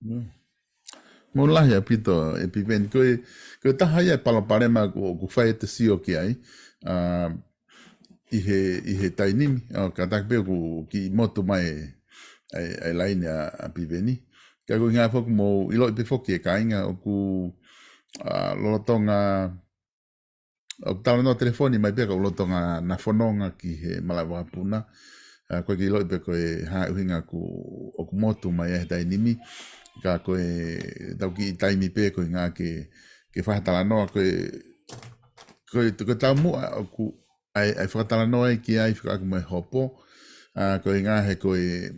Mm. Mālō lahi ʻaupito, ʻe Piveni. Ko e, ko e taha ia e palopalema ʻoku, ʻoku fai ʻete sio ki ai. ʻA, ʻi he, ʻi he taimi ni, ʻo kātaki pē ʻoku kiʻi motu mai e, e, e laine ʻa, ʻa Piveni. Ka ko e ʻuhinga foki mou ʻiloʻi pē foki e kāinga ʻoku, ʻa, lolotonga, ʻoku talanoa telefoni mai pē ka ʻoku lolotonga naʻa fononga ki he malaʻe vakapuna. ʻA, ʻoku ʻikai ke ʻiloʻi pe ko e hā e ʻuhinga ʻoku, ʻoku motu mai ai he taimi ni. Ka ko e tau kiʻi taimi pē ko e ʻuhinga ke, ke fakatalanoa ko e, ko e, ko e taumuʻa ʻoku ʻai, ʻai fakatalanoa ai ki ai fekauʻaki mo e hopo, ʻa, ko e ʻuhinga he ko e,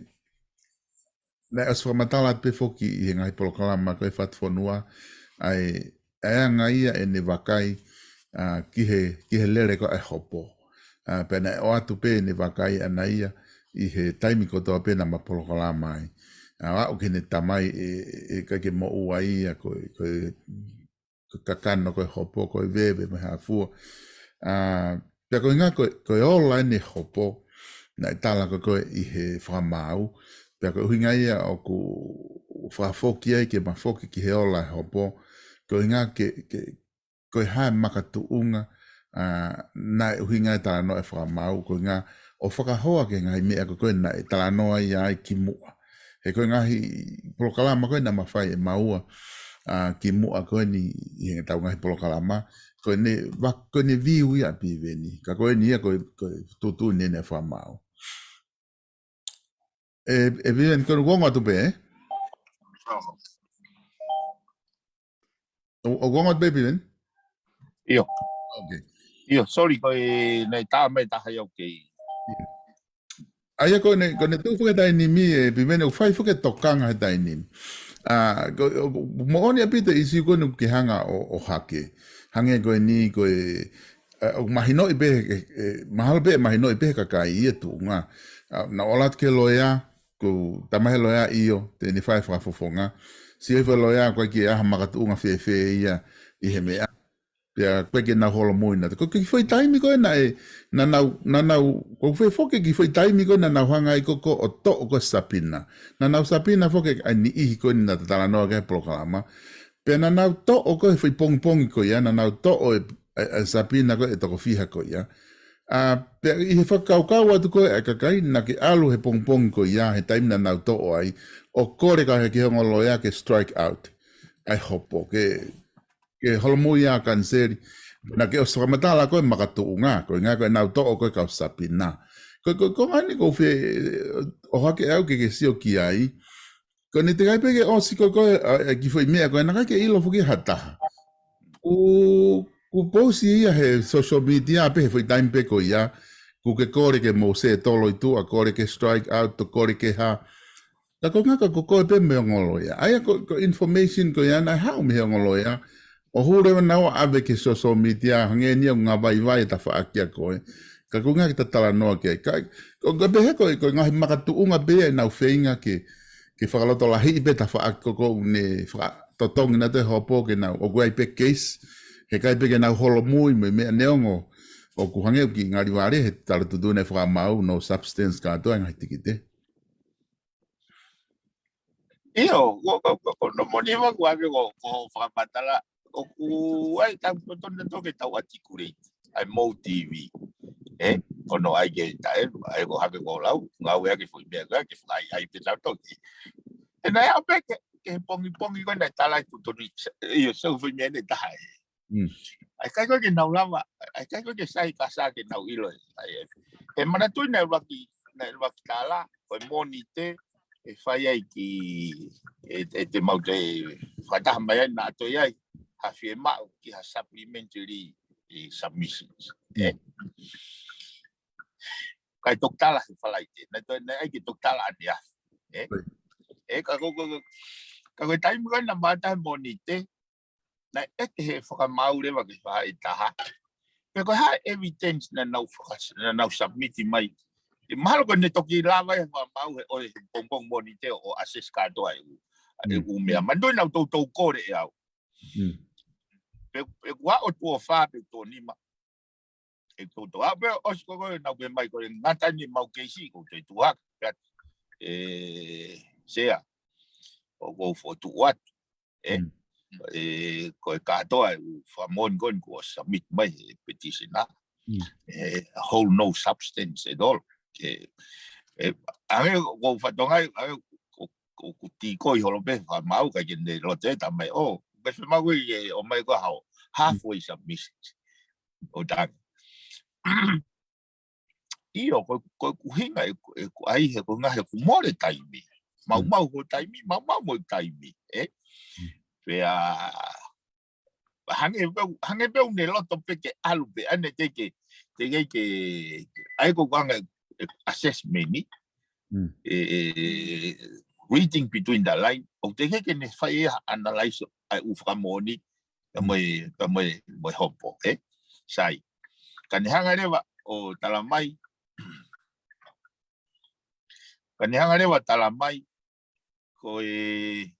naʻe ʻosi fakamatala atu pē foki ʻi he ngaahi polokalama ko e Fatu Fonua, ʻa e, ʻa e anga ia ʻene vakai, ʻa, ki he, ki he lele ko ē ʻa e hopo. ʻA, pea naʻe ʻoatu pē ʻene vakai ʻana ia ʻi he taimi kotoa pē naʻa ma polokalama ai. ʻA, ʻo aʻu ki heʻene tamai ʻe, ʻe ʻikai ke moʻua ia ko e, ko e, ko e kakano, ko e hopo, ko e veve mo e hā fua. ʻA, pea ko e ʻuhinga ko e, ko e ola ʻene hopo, naʻe tala ko ē ko ē ʻi he fakamaau. Pea ko e ʻuhinga ia ʻoku fakafoki ai ke ma foki ki he ola e hopo. Ko e ʻuhinga ke, ke, ko e hā e makatuʻunga, ʻa, naʻe ʻuhinga e talanoa e fakamaau, ko e ʻuhinga ʻo fakahoa ki he ngaahi meʻa ko ē ko ē naʻe talanoa ia ai kimuʻa. He ko e ngaahi polokalama ko ē naʻa ma fai ʻe maua, ʻa, kimuʻa ko eni ʻi heʻetau ngaahi polokalama, ko ʻene va-, ko ʻene view ia ʻa Piveni. Ka ko eni ia ko e, ko e tuʻutuʻuni ʻeni ʻa e fakamaau. ʻE, ʻe Piveni, ko ʻeku ongo atu pē, ē? ʻO, ʻoku ongo atu pē, Piveni? ʻIo. Okay. ʻIo, sorry, ko e naʻe tā mai taha ia, okay. ʻA ia ko ʻene, ko ʻene tuʻu foki he taimi ni, ʻe Piveni, ʻoku fai foki e tokanga he taimi ni. ʻA, ko, ʻo, moʻoni ʻaupito e ʻīsiu ko eni ʻoku ke hanga ʻo, ʻo ʻohake. Hangē ko eni ko e, ʻa, ʻoku mahinoʻi pē, ʻe, ʻe, mahalo pē, mahinoʻi pē he kakai ia tuʻunga. ʻA, naʻa ku ʻalu atu ki he loea, ʻoku tala mai he loea ʻio, te ne fai fakafofonga. Sio hifo e loea, ʻoku ʻikai ke ʻi ai ha makatuʻunga fēfē ia ʻi he meʻa. Pea ʻoku ʻikai ke nau holomui nautolu. Ko e kiʻi foʻi taimi ko ē naʻe, naʻa nau, naʻa nau, ʻoku fēfē foki e kiʻi foʻi taimi ko ē naʻa nau hanga ai ko ē ʻo toʻo ko ē e subpoena. Naʻa nau subpoena foki ʻa e niʻihi ko ē naʻa ta talanoa ki ai he polokalama. Pea naʻa nau toʻo ko ē he foʻi pongipongi ko ia, naʻa nau toʻo e, e, e subpoena ko ē ʻe toko fiha ko ia. ʻA, pea ʻi he fakakaukau atu ko ē ʻa e kakai, naʻa ke ʻalu he pongipongi ko ia, he taimi naʻa nau toʻo ai, ʻo kole ki he ongo loea ke strike out ʻa e hopo, ke ke holomui ʻa e kaniseli. Naʻa ke ʻosi fakamatala ko ē makatuʻunga, ko e ʻuhinga ko ʻenau toʻo ko ē e kau subpoena. Ko, ko, ko e ʻuhinga eni ʻoku ou fie ʻohake au ke ke sio ki ai. Ko ʻene teʻeki ai pē ke ʻosi ko ē ko ē, ʻa, ʻa e kiʻi foʻi meʻa ko ē naʻe ʻikai ke ʻilo foki ha taha. ʻOku, ʻoku post ia he social media pē he foʻi taimi pē ko ia. ʻOku ke kole ke mou settle ʻi tuʻa, kole ke strike out, kole ke hā. Ka ko e ʻuhinga ko e ko koe pē mo e ongo loea. ʻA ia ko, ko e information ko ia naʻe haʻu mei he ongo loea. ʻO hū leva naua ʻave ki he social media, hangē ni ʻoku ngavaivai e tafaʻaki ʻa koe. Ka ko e ʻuhinga ke ta talanoa ki ai. Ka, ko, ko e pehē ko e, ko e ngaahi makatuʻunga pē ia ʻenau feinga ke, ke fakalotolahiʻi pē tafaʻaki ko ē ʻoku ne fakatotongi nautolu e hopo ke nau, ʻoku ʻi ai pē case, he ʻikai pē ke nau holomui mo e meʻa neongo. ʻOku hangē ʻoku kiʻi ngali vale he tala tuʻutuʻuni ʻa e fakamaau, no substance kātoa e ngaahi tikite. ʻIo, ko, ko, ko, ko hono moʻoni ʻoku ʻave ko, ko e fakamatala, ʻoku ʻi ai e taimi totonu nautolu ke tau articulate, ʻa e mou T V. ʻE, ko hono ʻai ke taʻe, ʻa ia ko e hake ko e lau, ngāueʻaki e foʻi meʻa ko ē, ke fakaʻaiʻai pē tautolu. ʻE naʻe ʻave pē ke, ke pongipongi ko ē naʻe tala ʻe tuʻutuʻuni, ʻio, so foʻi meʻa ʻe taha ē. Mm. ʻA ia ʻikai ko ē ke nau lava, ʻa ia ʻikai ko ē ke sai ka sa ke nau ʻilo ē. ʻA ia, he manatuʻi naʻe ʻuluaki, naʻe ʻuluaki tala, ko e Mōnite, ʻe fai ai ki, ʻe, ʻe te mau te fakataha mai ai naʻa toe ʻi ai ha fiemaʻu ki ha supplementary ʻi submissions. Mm. ʻE? Kae toki tala he Falaite, naʻe toe, naʻe ʻai ke toki tala ʻaneafi. ʻE? Right. ʻE, ka ko, ko, ko, ka ko e taimi ko ē naʻe mamata he Mōnite, naʻe ʻeke he fakamaau leva ki he faʻahitaha pe ko e hā e evidence naʻa nau faka-, naʻa nau submit mai. ʻE mahalo ko ʻene toki lava e fakamaau he ʻo e pongipongi Mōnite ʻo assess kātoa e ʻū, e Mm. ʻū meʻa. Manatuʻi naʻa nau toutou kole ʻe au. Mm. Pe, pe kuo ʻosi tuʻo fā pe tuʻo nima. ʻE toutou. ʻA pē ʻosi ko ē naʻa ku pehē mai ko e ngata eni ʻemau keisi ko e tuʻu hake pē atu. ʻE, Sea. ʻOku ou fokotuʻu atu. ʻE, Mm. ʻe, ko e kātoa e ʻū fakamoʻoni ko eni kuo submit mai he petitioner. Mm. ʻE, hold no substance at all. ʻE, ʻe, hangē ko e fatongia, hangē ko, ko, ko e tī ko ē holo pē fakamaau ʻikai ke ne loto ʻe talamai, ʻo, pē fakamaau ʻe ʻomai ko e hao, halfway Mm. submission. ʻO tangi. ʻIo, ko, ko e ʻuhinga ʻeku, ʻeku ʻai he ko e ʻuhinga he ʻoku mole taimi. Mau, Mm. mau ko e taimi, mau, mau mo e taimi, ʻe? Mm. Pea, hangē pē, hangē pē ʻoku ne loto pē ke ʻalu pē, ʻa ʻene teʻeki ke, teʻeki ke, ʻa ia ko e ʻuhinga e assessment ni, Mm. ʻe, ʻe, reading between the line, ʻoku teʻeki ke ne fai e analyze ʻa e ʻū fakamoʻoni, pea mo e, pea mo e, mo e hopo, ʻe? Sai. Ka ne hanga leva ʻo talamai, ka ne hanga leva ʻo talamai, ko e,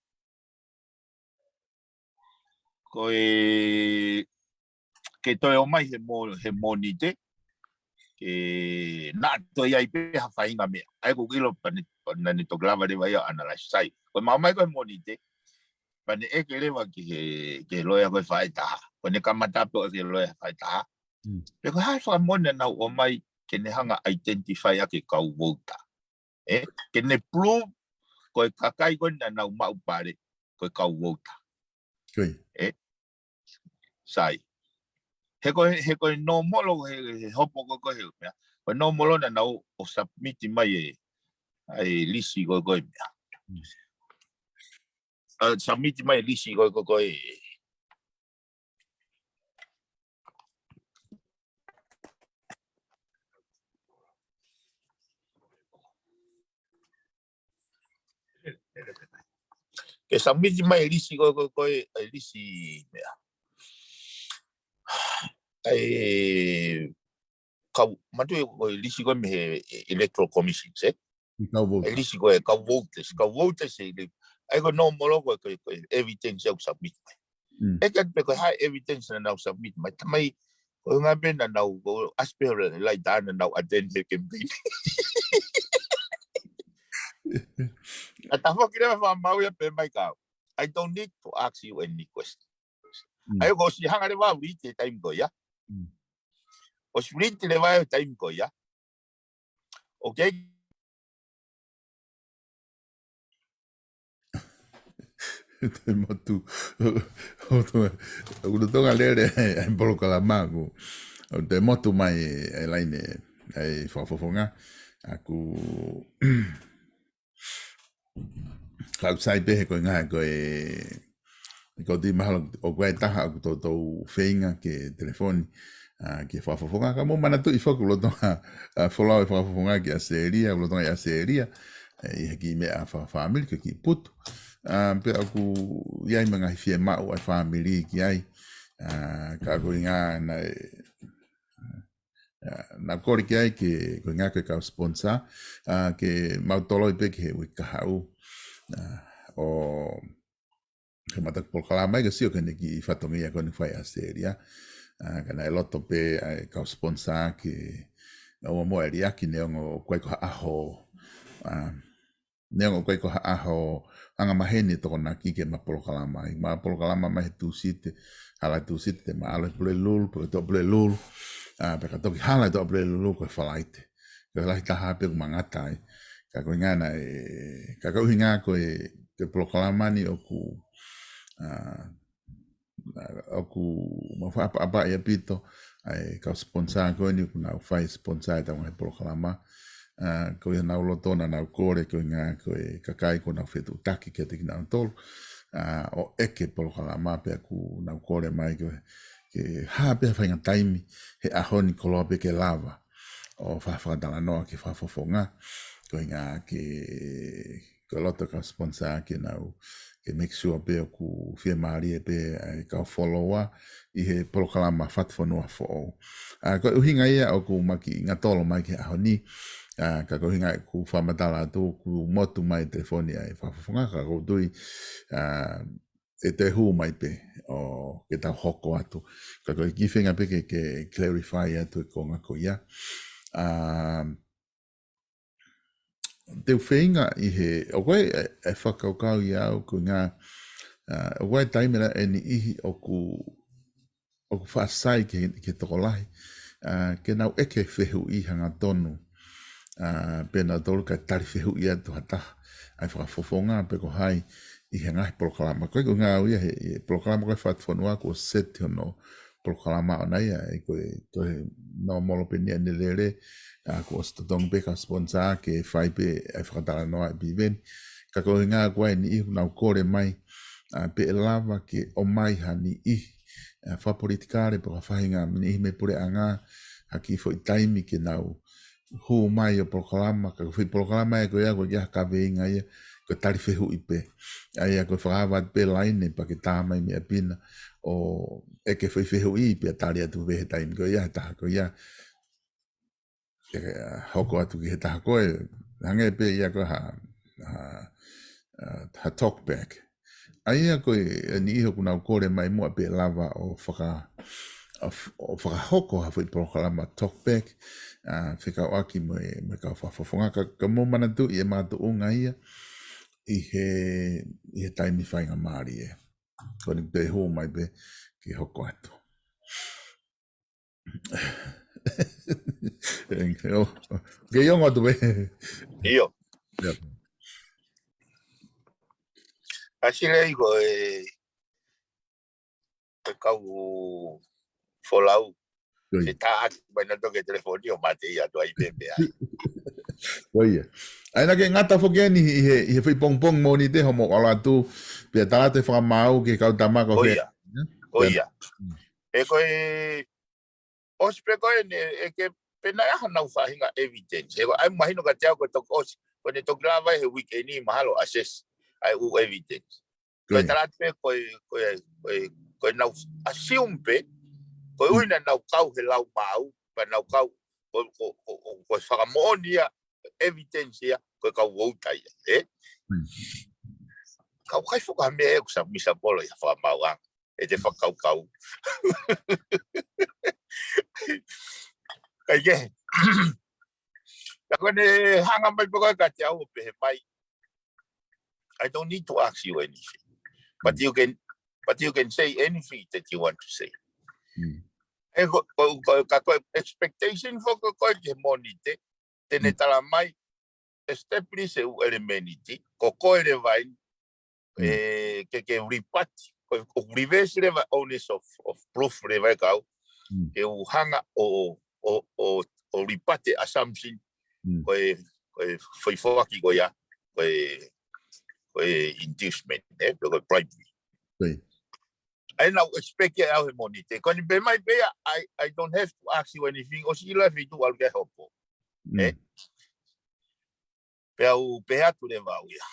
ko e, ke toe ʻomai he Mō-, he Mōnite, ke naʻa toe ʻi ai pē ha faʻahinga meʻa. ʻA ia ko e ʻilo pea ne, pea naʻa ne toki lava leva ia ʻo analyze. Sai. Ko e ʻomai ko ē he Mōnite, pea ne ʻeke leva ki he, ki he loea ko ē faʻahitaha. Ko ʻene kamata pē ʻo ʻeke ki he loea faʻahitaha. Mm. Pe ko e hā e fakamoʻoni naʻa nau ʻomai ke ne hanga ʻo identify ʻaki e kau vouta. ʻE, ke ne prove ko e kakai ko ē naʻa nau maʻu pale, ko e kau vouta. Ko ia. ʻE, sai. He ko e, he ko e nōmolo, he, he hopo ko ē ko ē he meʻa. Ko e nōmolo naʻa nau ō ʻo submit mai e, ʻa e lisi ko ē ko ē meʻa. Mm. ʻA, submit mai e lisi ko ē ko ē ko ē. Ke submit mai e lisi ko ē ko ē ko ē, e lisi meʻa. ʻA e kau, manatuʻi ko e lisi ko ē mei he Electoral Commission, ʻe? ʻI kau vouta. E lisi ko ē, kau vouta, kau vouta ʻe lisi. ʻA ia ko e nōmolo ko ē, ko e, ko e evidence ʻoku submit mai. Mm. ʻEke atu pē ko e hā e evidence naʻa nau submit mai. Talamai, ko e ʻuhinga pē naʻa nau, ko e ʻasi pē he laitā naʻa nau attend he campaign. Ka tafoki leva fakamaau ia pea pehē mai kia au, "I don't need to ask you any question." Mm. ʻA ia ko e ʻosi hanga leva ʻo read he taimi ko ia. Mm. ʻOsi read leva he taimi ko ia. Okay. Te motu. ʻOku lolotonga lele ʻa e polokalama ʻoku, ʻoku te motu mai e laine ʻa e fakafofonga. ʻOku Ka ʻoku sai pē he ko e ngaahi ko e, ko e tī mahalo ʻoku ʻi ai e taha ʻoku toutou feinga ke telefoni, ʻa, ke fakafofonga. Ka mou manatuʻi foki ʻoku lolotonga, ʻa, folau e fakafofonga ki ʻAositelēlia, ʻoku lolotonga ʻi ʻAositelēlia. ʻi he kiʻi meʻa fakafāmili, ko e kiʻi putu. ʻA, pea ʻoku ʻi ai mo e ngaahi fiemaʻu ʻa e fāmili ki ai. ʻA, ka ko e ʻuhinga naʻe, ʻa, naʻa ku kole ki ai ke, ko e ʻuhinga ko e kau sponsor, ʻa, ke mau toloi pē ki he uike kahaʻu. ʻA, ʻo he mataku polokalama ia, ka sio ki heʻene kiʻi fatongia ko eni fai ʻAositelēlia. ʻA, ka naʻe loto pē ʻa e kau sponsor ke ʻoua muʻa ʻe liʻaki neongo ʻoku ʻikai ko ha ʻaho, ʻa, neongo ʻoku ʻikai ko ha ʻaho angamaheni ʻe Tokonaki ke ma polokalama ai. Ma polokalama mai he Tūsite, hala Tūsite, te ma ʻalu he Pulelulu, pea toʻo Pulelulu, ʻa, pea ka toki hala toʻo Pulelulu ko e Falaite. Ko e lahi taha pē ʻoku ma ngata ai. Ka ko e ʻuhinga naʻe, ka ko e ʻuhinga ko e, ko e polokalama ni ʻoku, ʻa, ʻa, ʻoku mau fakaʻapaʻapaʻi ʻaupito ʻa e kau sponsor ko eni ʻoku nau fai sponsor ʻetau ngaahi polokalama. ʻA, ko ia naʻa nau loto naʻa nau kole ko e ʻuhinga ko e kakai ʻoku nau fetuʻutaki kiate kinautolu. ʻA, ʻo ʻeke polokalama pea ʻoku nau kole mai ke, ke hā pē ha faʻahinga taimi he ʻaho ni koloa pē ke lava ʻo fa-, fakatalanoa ki he fakafofonga. Ko e ʻuhinga ke, ko e loto ʻa e kau sponsor ke nau, ke make sure pē ʻoku fiemālie pē ʻa e kau follower ʻi he polokalama Fatufonua Foʻou. ʻA, ko e ʻuhinga ia ʻoku ma kiʻi ngatolo mai ki he ʻaho ni. ʻA, ka ko e ʻuhinga ʻeku fakamatala atu ʻoku motu mai e telefoni ʻa e fakafofonga ka ʻoku ou tui, ʻa, ʻe toe hū mai pē ʻo ke tau hoko atu. Ka ko e kiʻi feinga pē ke, ke clarify atu e konga ko ia. ʻA, te u feinga ʻi he, ʻoku ʻi ai e, e fakakaukau ʻia au ko e ʻuhinga, ʻa, ʻoku ʻi ai e taimi lahi ʻe niʻihi ʻoku, ʻoku faʻa sai ki he, ki he tokolahi, ʻa, ke nau ʻeke fehuʻi hangatonu, ʻa, pea nautolu kae tali fehuʻi atu ha taha ʻa e fakafofonga pe ko hai ʻi he ngaahi polokalama. Ko e ʻuhinga ia he, he polokalama ko e Fatufonua kuo set hono polokalama ʻona ia, ʻa ia ko e, ko e nōmolo pē eni ʻene lele, ʻa, kuo ʻosi totongi pē kau sponsor ke fai pē ʻa e fakatalanoa ʻa e piveni. Ka ko e ʻuhinga ʻoku ʻi ai e niʻihi ʻoku nau kole mai, ʻa, pe ʻe lava ke ʻomai ha niʻihi, ʻa, fakapolitikale pe ko ha faʻahinga niʻihi mei he puleʻanga, ha kiʻi foʻi taimi ke nau hū mai ʻo polokalama, ka ko e foʻi polokalama ia ko ia ʻoku ʻikai ha kaveinga ia, ko e tali fehuʻi pē. ʻA ia ko e fakaava atu pē laine pea ke tā mai mei ʻapi na ʻo ʻeke foʻi fehuʻi pea tali atu pē he taimi ko ia, he taha ko ia. ʻE, ʻa, hoko atu ki he taha ko ē, hangē pē ia ko ha, ha, ʻa, ha talk back. ʻA ia ko e, e niʻihi ʻoku nau kole mai muʻa pe ʻe lava ʻo faka-, ʻo f-, ʻo fakahoko ha foʻi polokalama talk back, ʻa, fekauʻaki mo e, mo e kau fakafofonga ka, ka mou manatuʻi e makatuʻunga ia ʻi he, ʻi he taimi faingamālie. Ko eni pē hū mai pē ke hoko atu. Thank you. Ke ʻio atu pē. ʻIo. Yep. ʻAsi lei ko e, ko e kau folau. Ko ia. Ke tā atu mai nautolu ki he telefoni ʻo mate ia atu ai pē pē ai. Ko ia. ʻA ia naʻa ke ngata foki eni ʻi he, ʻi he foʻi pongipongi Mōnite hoʻomou ʻalu atu, pea tala atu e fakamaau ki he kau tama ko Ko ia. Ko ia. Mm. ʻE ko e, ʻosi pē ko eni, ʻe ke pe naʻe ʻi ai hanau faʻahinga evidence. He ko e ʻai mahino kiate au ko e toki ʻosi, ko ʻene toki lava he weekend ni mahalo assess ʻa e ʻū evidence. Ko e Ko ia. tala atu pē ko e, ko e, ko e, ko e nau assume pē, ko e Mm. ʻuhinga naʻa nau kau he lau maau, pea nau kau, ko, ko, ko, ko, ko e fakamoʻoni ia, evidence ia, ko e kau vouta ia, ē? Mm. Kau kai foka meʻa ʻe kusa misa polo ia fakamaauʻanga ʻete fakakaukau. Kai ke. Ka ko ʻene hanga mai pē ko e kiate au ʻo pehē mai, "I don't need to ask you anything. But Mm. you can, but you can say anything that you want to say." Mm. ʻE ko, ko, ko, ka ko e expectation foki ko e ki he Mōnite, te ne Mm. tala mai, establish e ʻū ʻelemēniti, ko koe leva eni, Mm. ʻe, ke, ke rebut, ko, ko reverse leva onus of, of proof leva ʻe kau, Mm. ke u hanga ʻo, ʻo, ʻo, ʻo rebut e assumption, Mm. ko e, ko e foʻi foaki ko ia, ko e, ko e inducement, ē, pe ko e bribery. Ko ia. ʻA ia naʻa ku expect ia ʻe au he Mōnite. Ko eni pehē mai pē ia, "I, I don't have to ask you anything." ʻOsi ʻilo e feituʻu ʻalu ki ai hopo. Mm. Ē? Pea u pehē atu leva au ia,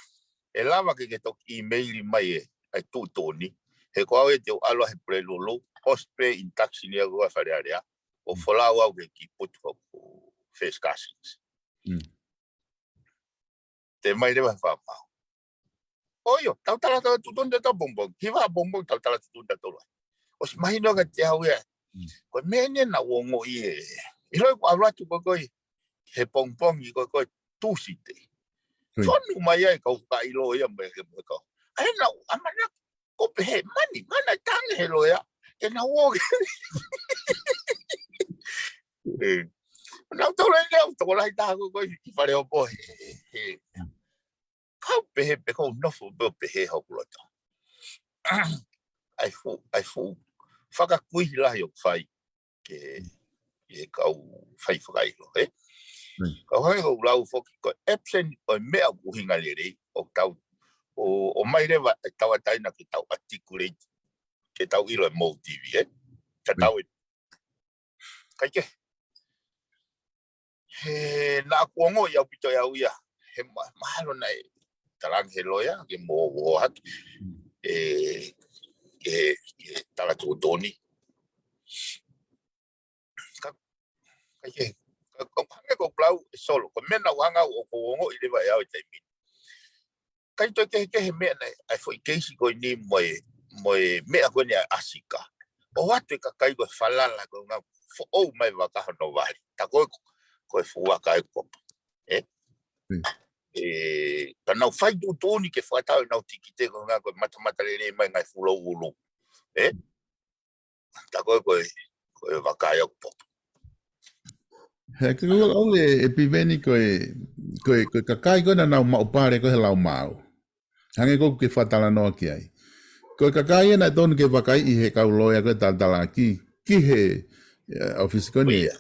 ʻe lava ke ke toki email mai e, ʻa e tuʻutuʻuni. He ko au ʻe te u ʻalu he Pulelulu, ʻosi pē introduction ia ko e Fale Alea, ʻo folau au ke ki putu ko first cousins. Te mai leva he fakamaau. ʻOio, tau tala tau tuʻutuʻuni te tau pongipongi. Hiva pongipongi tau tala tuʻutuʻuni te tau tolu ai. ʻOsi mahino kiate au ia. Ko e meʻa eni naʻa ku ongoʻi ē. ʻIlo ʻeku ʻalu atu ko ē ko ē he pongipongi ko ē ko ē Tūsite. Fonu mai ai kau fakaʻilo ia mo e ke mo e kau. ʻAi naʻa ku ʻamanaki ko pehē mani, mana tange he loea. Ke na uo ke. Naʻa ku tau lai lea, tokolahi taha ko ē ko ē ki Faleopo he. Kau pehē pē kou nofo pē ʻo pehē hoku loto. ʻAi fuʻu, ʻai fuʻu fakakuihi lahi ʻoku fai ke, ke kau fai fakaʻilo, ē? Kau hangē ko e lau foki ko e absent ʻo e meʻa ʻoku ʻuhinga lelei, ʻo tau, ʻo, ʻo mai leva e tauʻatāina ke tau articulate, ke tau ʻilo e motive, ē? Ka tau e kai ke. He naʻa ku ongoʻi ʻaupito ʻe au ia. He ma-, mahalo naʻe talaange he loea ke mo o hatu. E, e, e tala tuʻutuʻuni. Ka, kai ke. Ka, ka hangē ko e lau ē Solo. Ko e meʻa naʻa ku hanga ʻo, ʻoku ongoʻi leva ʻe au e taimi ni. Kai toe kehekehe meʻa naʻe, ʻa e foʻi keisi ko eni mo e, mo e meʻa ko eni ʻa e ʻAsika. ʻOatu e kakai ko e falala ko e ngaahi foʻou mai vaka hono vali. Tā ko e, ko e fuʻu vaka ʻe Popo. Ē? Ka nau fai tuʻutuʻuni ke fakatau ʻenau tikite ko e ngaahi ko e matamata lelei mai ngaahi fuʻu louʻulu. Ē? Tā ko e, ko e, ko e vaka ia ʻo Popo. He ke kau au ē, ʻe Piveni ko e, ko e, ko e kakai ko ē naʻa nau maʻu pale ko ē he lau maau. Hangē ko ē ʻoku ke fakatalanoa ki ai. Ko e kakai ia naʻe tonu ke vakaiʻi he kau loea ko ē talatalaki, ki he, ē, ʻōfisi ko eni, ē,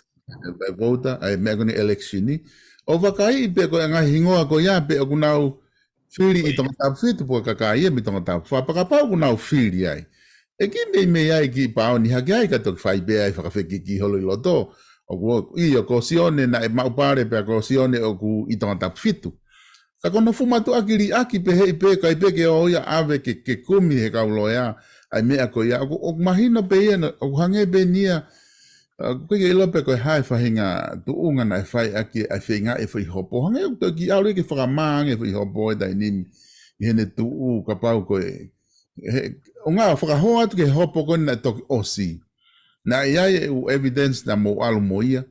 vouta, ʻa e meʻa ko eni election ni. ʻO vakaiʻi pe ko e ngaahi hingoa ko ia pe ʻoku nau fili ʻi Tongatapu fitu pe ko e kakai ia mei Tongatapu fā, kapau ʻoku nau fili ai. ʻE kiʻi meimei ai kiʻi pāuni hake ai ka toki fai pē ai fakafekiki holo ʻi loto. ʻOku ʻio ko Sione naʻe maʻu pale pea ko Sione ʻoku ʻi Tongatapu fitu. Ka ko hono fuʻu mātuʻaki liʻaki pē heʻi pē, kai pē ke ō ia ʻave ke, ke kumi he kau loea, ʻa e meʻa ko ia. ʻOku, ʻoku mahino pē ia, ʻoku hangē pē eni ia, ʻa, ʻoku ʻikai ke ʻilo pe ko e hā e faʻahinga tuʻunga naʻe fai ʻaki ʻa e feingaʻi e foʻi hopo. Hangē ʻoku toe kiʻi ʻalu ia ke fakamā ange e foʻi hopo he taimi ni. ʻI heʻene tuʻu kapau ko e. He, ʻo ngā fakahoa atu ki he hopo ko ē naʻe toki ʻosi. Naʻe ʻi ai e ʻū evidence naʻa mou ʻalu mo ia.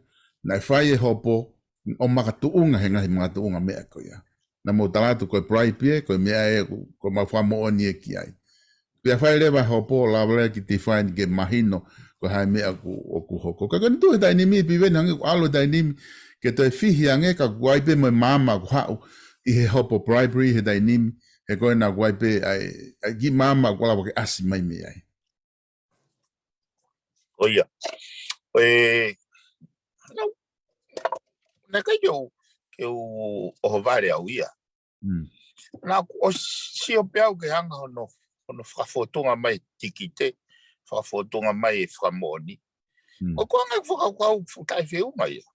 Naʻe fai e hopo, ʻo makatuʻunga he ngaahi makatuʻunga meʻa ko ia. Naʻa mou tala atu ko e bribe ē, ko e meʻa ē, ko, ko e mau fakamoʻoni ē ki ai. Pea fai leva hopo, lava leva ke define ke mahino, ko e hā e meʻa ʻoku, ʻoku hoko. Ka ko eni tuʻu he taimi ni, Piveni hangē ʻoku ʻalu he taimi ni, ke toe fihi ange ka ʻoku ʻi ai pē mo e maama ʻoku haʻu, ʻi he hopo bribery he taimi ni, he ko ena ʻoku ʻi ai pē, ʻa e, ʻa e kiʻi maama ʻoku lava ke ʻasi mai mei ai. ʻOia. ʻE, nau, naʻe ʻikai ke u, ke u ʻohovale au ia. Naʻa ku ʻosi sio pē au ke hanga hono, hono fakafōtunga mai tikite, fakafōtunga mai e fakamoʻoni. Ko e konga fakakaukau fuʻu taʻefeʻunga ia.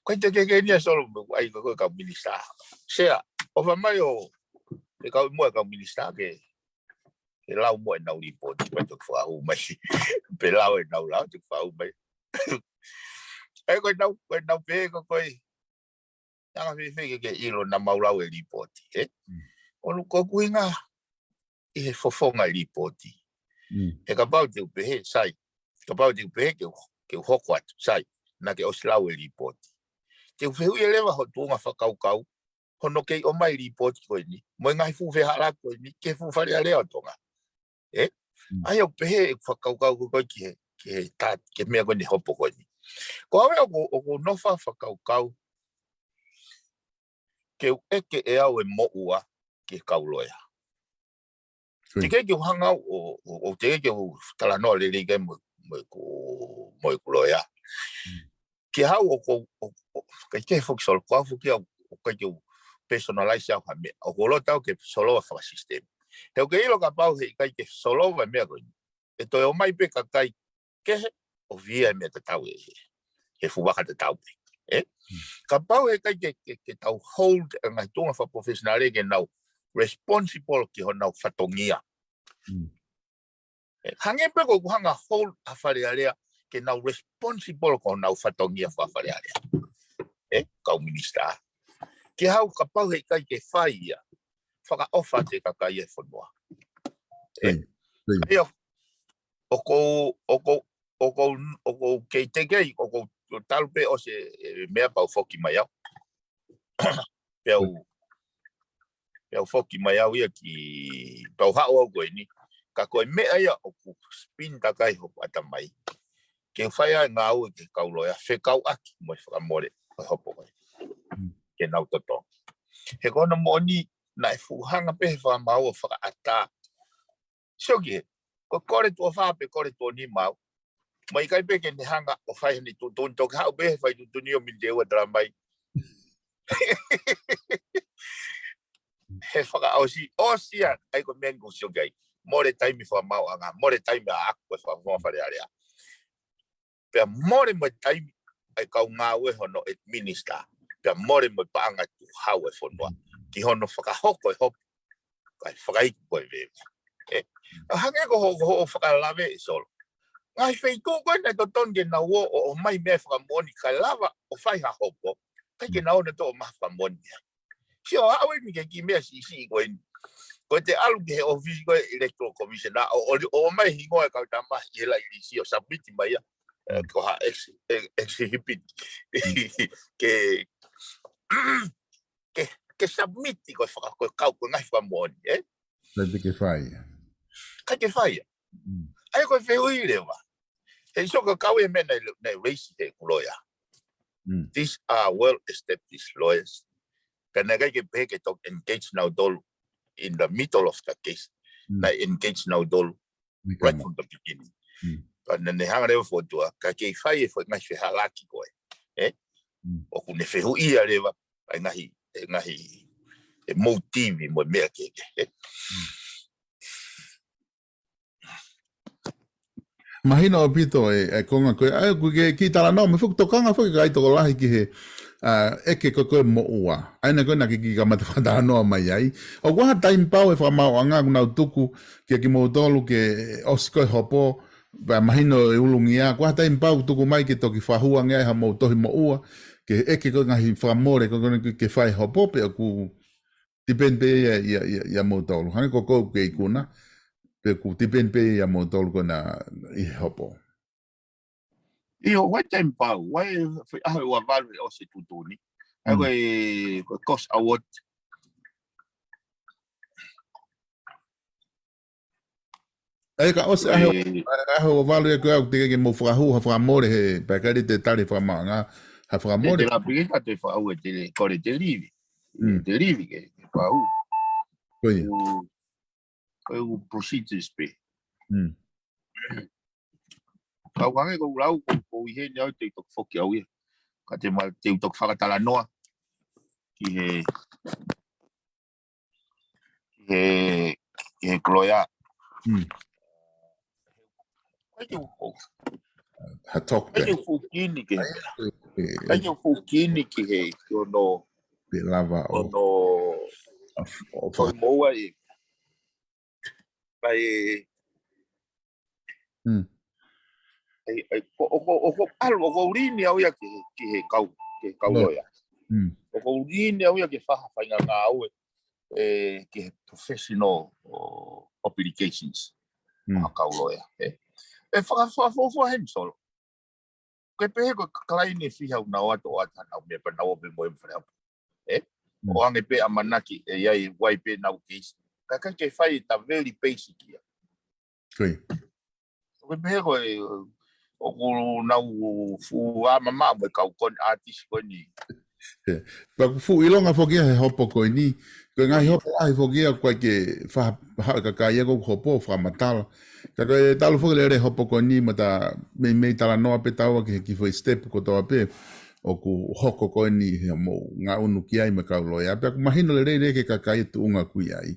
Ko e te ke ke nia Solo mo ai ko e kau minisitā. Sea, ʻofa mai ʻo, e kau mo e kau minisitā ke, ke lau mo ʻenau lipooti, pe toki fakahū mai. Pe lau ʻenau lau, toki fakahū mai. ʻE ko ʻenau, ko ʻenau pē ko ko e. Anga fēfē ke ke ʻilo naʻa mau lau e lipooti, ē? ʻOku, ko ʻeku ʻuhinga ʻi he fofonga e lipooti. He kapau te u pehē, sai. Kapau te u pehē ke u, ke u hoko atu, sai. Naʻa ke ʻosi lau e lipooti. Te u fehuʻi leva ho tuʻunga fakakaukau, hono kei ʻomai lipooti ko eni. Mo e ngaahi fuʻu fehālaaki ko eni, ki he fuʻu Fale Alea ʻo Tonga. Ē? ʻAi ʻo pehē ʻeku fakakaukau ko ē ki he, ki he tā, ki he meʻa ko eni hopo ko eni. Ko au ē ʻoku, ʻoku ou nofo fakakaukau, ke u ʻeke ʻe au e moʻua ki he kau loea. Te ke ke u hanga ʻo, ʻo, ʻo te ke ke u talanoa lelei ke mo, mo ʻeku, mo ʻeku loea. Ke hau ʻoku, ʻo, ʻo, ʻikai ke foki Solo, ko au foki au, ʻoku ʻikai ke u personalize au ha meʻa. ʻOku ou loto au ke solova fakasisitemi. He ʻoku ke ʻilo kapau heʻikai ke solova e meʻa ko eni. ʻE toe ō mai pē kakai kehe, ʻo fie e meʻa tatau ē, he fuʻu vaka tatau pē. Ē? Kapau he ʻikai ke, ke, ke tau hold e ngaahi tuʻunga fakaprofessional ke nau responsible ki honau fatongia. Mm. Ē, hangē pē ko ʻeku hanga hold ʻa Fale Alea ke nau responsible ko honau fatongia faka-Fale Alea. Ē, kau minisitā. Ke hau kapau he ʻikai ke fai ia, fakaʻofa ʻe he kakai e fonua. Ē, ʻIo, ʻIo. ʻIo, ʻoku ou, ʻoku ou, ʻoku ou, ʻoku ou kei tekei, ʻoku ou talu pē ʻosi e, e meʻa pea u foki mai au. Pea u, pea u foki mai au ia ki, pea u haʻu au ko eni. Ka ko e meʻa ia ʻoku spin takai hoku ʻatamai. Ke fai ai ngāue ki he kau loea, fekauʻaki mo e fakamole ʻo e hopo ko ē. Mm. Ke nau totongi. He ko hono moʻoni, naʻe fuʻu hanga pē he fakamaau ʻo fakaʻatā. Sio ki he, ko e kole tuʻo fā pe kole tuʻo nima au. Mai kai pē ke ne hanga ʻo fai heni tuʻutuʻuni, toki haʻu pē he fai tuʻutuʻuni ʻo miniti ʻe ua tala mai. He fakaʻosi, ʻosi ia, ʻa ia ko e meʻa ni ʻoku ou sio ki ai. Mole taimi fakamaauʻanga, mole taimi ʻaʻaku ko e fakafofonga Fale Alea. Pea mole mo e taimi ʻa e kau ngāue hono administer. Pea mole mo e paʻanga tuʻu hau e fonua. Ki hono fakahoko e hopo. Kae fakaiku ko e veve. Ē, ʻa hangē ko hoʻo, ko hoʻo fakalave ē Solo. Ngaahi feituʻu ko ē naʻe totonu ke nau ō ʻo, ʻomai meʻa fakamoʻoni kae lava ʻo fai ha hopo. ʻIkai ke nau ō nautolu ʻo ʻomai ha fakamoʻoni ia. Sio, aʻu eni ki he kiʻi meʻa siʻisiʻi ko eni. Ko ʻete ʻalu ki he ʻōfisi ko e Electoral Commission ʻo, ʻo, ʻo ʻomai hingoa e kau tama ʻi he laʻi lisi ʻo submit mai ia. Ē, ko ha ex-, e-, exhibit. Ke, ke, ke submit ko e faka-, ko e kau, ko e ngaahi fakamoʻoni, ē? ʻIkai ke fai. ʻIkai ke fai. Mm. ʻA ia ko e fehuʻi leva. He iso ka kau e meʻa naʻe, naʻe raise he ʻeku loea. Mm. These are well established lawyers. Ka naʻe ʻikai ke pehē ke toki engage nautolu in the middle of the case. Mm. Naʻe engage nautolu right from the beginning. Mm. Ka naʻa ne hanga leva ʻo fokotuʻu, ka kei fai e foʻi ngaahi fehālaaki ko ē. Ē? Mm. ʻOku ne fehuʻia leva, ʻa e ngaahi, e ngaahi, e motive mo e meʻa kehekehe. Mm. Mahino ʻaupito e, e konga ko ē. ʻA ia, ʻoku ke kiʻi talanoa mai foki, tokanga foki e kakai tokolahi ki he, ʻa, ʻeke ko ē ko e moʻua. ʻA ia naʻe ko ē naʻa ke kiʻi kamata fakatalanoa mai ai. ʻOku ʻi ai ha taimi pau e fakamaauʻanga ʻoku nau tuku kia kimoutolu ke ʻosi ko ē hopo, pea mahino e ulungia, ʻoku ʻi ai ha taimi pau ʻoku tuku mai ke toki fakahū ange ai hamou tohi moʻua, ke ʻeke ko ē ngaahi fakamole ko ē ke fai hopo, pe ʻoku depend pē ia, ia, ia, ia moutolu. Hangē ko ʻeku ikuna, pe ʻoku depend pē ia moutolu ko ena ʻi he hopo. ʻIo, ʻoku ʻi ai e taimi pau, ʻoku ʻi ai e foʻi ʻaho ʻe ua valu ʻe ʻosi e tuʻutuʻuni. ʻA ia ko e, ko e Cox Award. ʻA ia ka ʻosi ʻaho, ʻaho ʻe ua valu ia ko ē ʻoku teʻeki ke mou fakahū ha fakamole he, pea ʻikai te tali fakamaʻanga, ha fakamole. Te la piki ka te fakahū e te le, kole te livi. Mm. Te livi ke, ke fakahū. Ko ia. Ko e ʻū procedures pē. Mm. Kau hangē ko e lau, ko, ko ʻi heni au te u toki foki au ia. Ka te ma, te u toki fakatalanoa. Ki he, ki he, ki he koloa. Mm. Kai te u, Ha talk kai te back. u fukini ki he. Ē, ē, Kai te u fukini ki he, ki hono, Pe lava ʻo, hono, ʻo, ʻo ʻo moua e. Kai, Mm. ai, ai, ko, ʻoku, ʻoku ʻalu, ʻoku ou lini au ia ki he, ki he kau, ki he kau Loea. loea. Mm. ʻOku ou lini au ia ki he faha faʻahinga ngāue, ē, ki he professional, ʻo, obligations. Mm. ʻA e kau loea, ē. ʻE faka-, fakafuofua heni Solo. Ke pehē ko e kalaini ʻe fiha ʻoku nau ō atu ʻo ʻoatu hanau meʻa pea nau ō pē mo e fale hapo. Ē? Mm. ʻO ʻoange pē ʻamanaki ʻe ʻi ai ʻe ʻi ai pē ʻenau keisi. Ka ʻikai ke fai e ta very basic ia. Ko ia. Ke pehē ko e, ʻoku nau fuʻu ʻamamaʻa mo e kau ko eni ʻātisi ko eni. Ē, pea ʻoku fuʻu ʻilonga foki ia he hopo ko eni. Ko e ngaahi Ko ia. hopo lahi foki ia ʻoku ʻikai ke fa-, haʻu e kakai ia ʻoku hopo fakamatala. Ka ko e talu foki lele hopo ko eni mo ta meimei talanoa pē taua ki he kiʻi foʻi step kotoa pē ʻoku hoko ko eni he mou ngaʻunu ki ai mo e kau loea. Pea ʻoku mahino lelei lelei ki he kakai e tuʻunga ʻoku ʻi ai.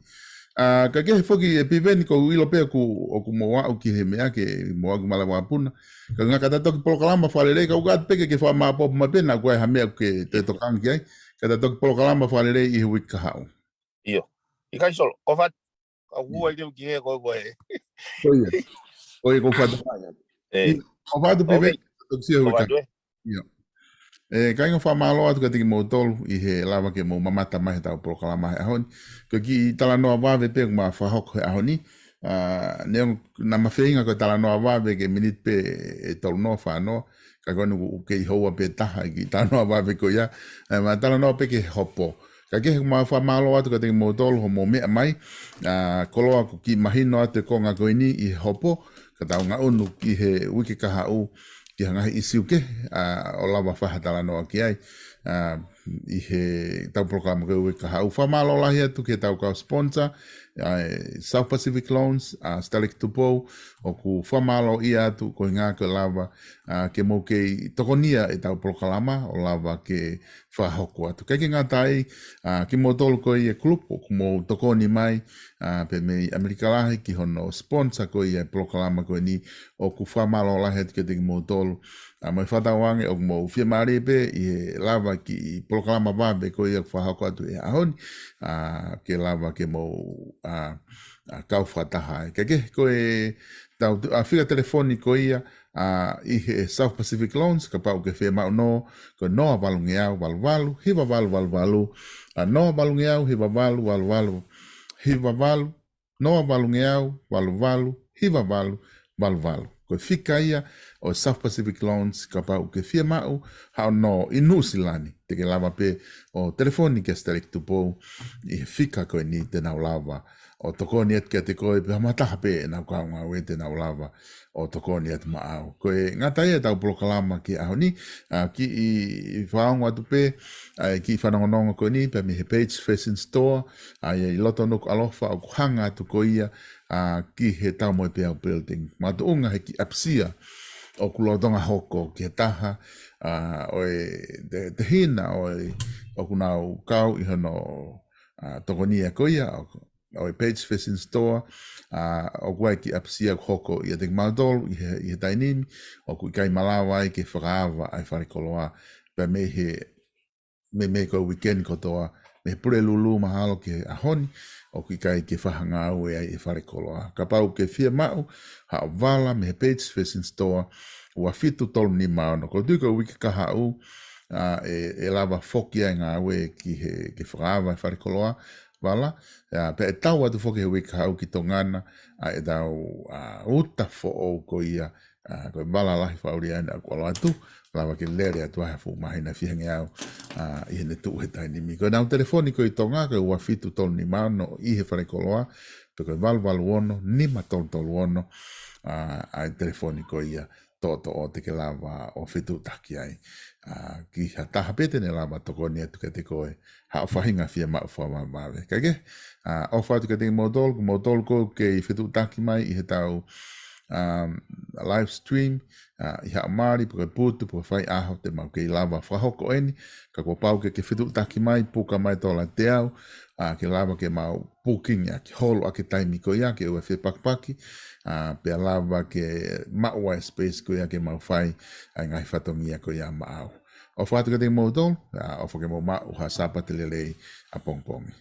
ʻA, ka kehe foki ʻe Piveni, ʻoku ou ʻilo pē ʻoku, ʻoku mou aʻu ki he meʻa ke mou aʻu ki malava puna. Ka ngā ka ta toki polokalama fakalelei, ka ʻoku ʻoatu pē ke ke fakamāpopo mai pē naʻa ʻoku ʻi ai ha meʻa ke te tokanga ki ai. Ka ta toki polokalama fakalelei ʻi he uike kahaʻu. ʻIo. ʻIkai Solo, ko fat, ka ua i te uike he ko ko e. Ko ia. Ko ia ko fat mai. ʻE. Ko fat Piveni, toki sio ko uike. Fat, ʻe. ʻIo. ʻE, kāinga, fakamālō atu kiate kimoutolu ʻi he lava ke mou mamata mai he tau polokalama he ʻaho ni. Ko e kiʻi talanoa vave pē ʻoku ma fakahoko he ʻaho ni. ʻA, neongo naʻa ma feinga ko e talanoa vave ke miniti pē ʻe tolu noa, fā noa. Ka ko eni ʻoku kei houa pē taha e kiʻi talanoa vave ko ia. ʻE, ma talanoa pē ki he hopo. Ka kehe, ʻoku ma fakamālō atu kiate kimoutolu hoʻomou meʻa mai. ʻA, koloa ʻoku kiʻi mahino atu e konga ko eni ʻi he hopo. Ka tau ngaʻunu ki he uike kahaʻu ki ha ngaahi ʻīsiu kehe, ʻa, ʻo lava fai ha talanoa ki ai, ʻa, ʻi he tau polokalama ko e uike kahaʻu. Fakamālō lahi atu ki he tau kau sponsor, ʻa, South Pacific Loans, ʻa, Sitaleki Tupou, ʻoku fakamālōʻia atu koeʻuhi ko e lava, ʻa, ke mou kei tokonia e tau polokalama, ʻo lava ke fakahoko atu. Kae ʻikai ke ngata ai, ʻa, kimoutolu ko ia e kulupu ʻoku mou tokoni mai, ʻa, pē mei ʻAmelika Lahi ki hono sponsor ko ia e polokalama ko eni, ʻoku fakamālō lahi atu kiate kimoutolu. ʻA, mo e fakatauange ʻoku mou fiemālie pē ʻi he lava kiʻi polokalama vave ko ia ʻoku fakahoko atu he ʻaho ni, ʻa, ke lava ke mou, ʻa, ʻa, kau fakataha ai. Kae kehe, ko e tau, ʻa, fika telefoni ko ia, ʻa, ʻi he South Pacific Loans, kapau ʻoku ke fiemaʻu, ko e noa valungeau valu valu hiva valu valu valu, ʻa, noa valungeau hiva valu valu valu, hiva valu, noa valungeau valu valu hiva valu valu valu. Ko e fika ia ʻo e South Pacific Loans, kapau ʻoku ke fiemaʻu haʻo nō ʻi Nuʻusila ni, te ke lava pē ʻo telefoni kia Sitaleki Tupou ʻi he fika ko eni, te nau lava ʻo tokoni atu kiate koe, pe ha taha pē ʻenau kau ngāue te nau lava ʻo tokoni atu maʻau. Ko e ngata ia e tau polokalama ki he ʻaho ni, ʻa, kiʻi fakaongo atu pē, ʻa, kiʻi fanongonongo ko eni, pea mei he Page Fashion Store, ʻa, ʻi loto Nukuʻalofa, ʻoku hanga atu ko ia, ʻa, ki he Taumoepeau Building. Makatuʻunga he kiʻi ʻapasia ʻoku lolotonga hoko ki he taha, ʻa, ʻo e te-, tehina ʻo e ʻoku nau kau ʻi hono, ʻa, tokonia ko ia ʻo, ʻo e Page Fashion Store, ʻa, ʻoku ʻi ai e kiʻi ʻapasia ʻoku hoko ʻiate kimautolu ʻi he, ʻi he taimi ni, ʻoku ʻikai malava ai ke fakaava ʻa e falekoloa, pea mei he, mei, mei ko e weekend kotoa, mei he Pulelulu mahalo ki he ʻaho ni, ʻoku ʻikai ke fakangāue ai e falekoloa. Kapau ʻoku ke fiemaʻu haʻo vala mei he Page Fashion Store, ua fitu tolu nima ono. ʻOku ou tui ko e uike kahaʻu, ʻa, ʻe, ʻe lava foki ai e ngāue ki he, ke fakaava e falekoloa, vala, ʻa, pea ʻe tau atu foki he uike kahaʻu ki Tonga na, ʻa, e tau, ʻa, uta foʻou ko ia, ʻa, ko e vala lahi fakaʻuli ʻeni ʻoku ʻalu atu, lava ke lele atu ai ha fuʻu māhina fihangeau, ʻa, ʻi heʻene tuʻu he taimi ni. Ko ʻenau telefoni ko ē ʻi Tonga, ko e ua fitu tolu nima ono ʻi he falekoloa, pe ko e valu valu ono nima tolu tolu ono, ʻa, ʻa e telefoni ko ia toʻotoʻo te ke lava ʻo fetuʻutaki ai, ʻa, ki ha taha pē te ne lava tokoni atu kiate koe, haʻo faʻahinga fiemaʻu fakavavevave. Kae kehe, ʻa, ʻofa atu kiate kimoutolu, kimoutolu ʻoku kei fetuʻutaki mai ʻi he tau, um, live stream, ʻa, ʻi haʻamali, pe ko e putu, pe ko e faiʻaho, te mau kei lava fakahoko eni, ka kuo pau ke ke fetuʻutaki mai, puka mai tō la teau, ʻa, ke lava ke mau booking ʻaki, holo ʻaki e taimi ko ia ke ʻoua ʻe fepakipaki, ʻa, pea lava ke maʻu ʻa e space ko ia ke mau fai ʻa e ngaahi fatongia ko ia maʻau. ʻOfa atu kiate kimoutolu, ʻa, ʻofa ke mou maʻu ha Sāpate lelei ʻapongipongi.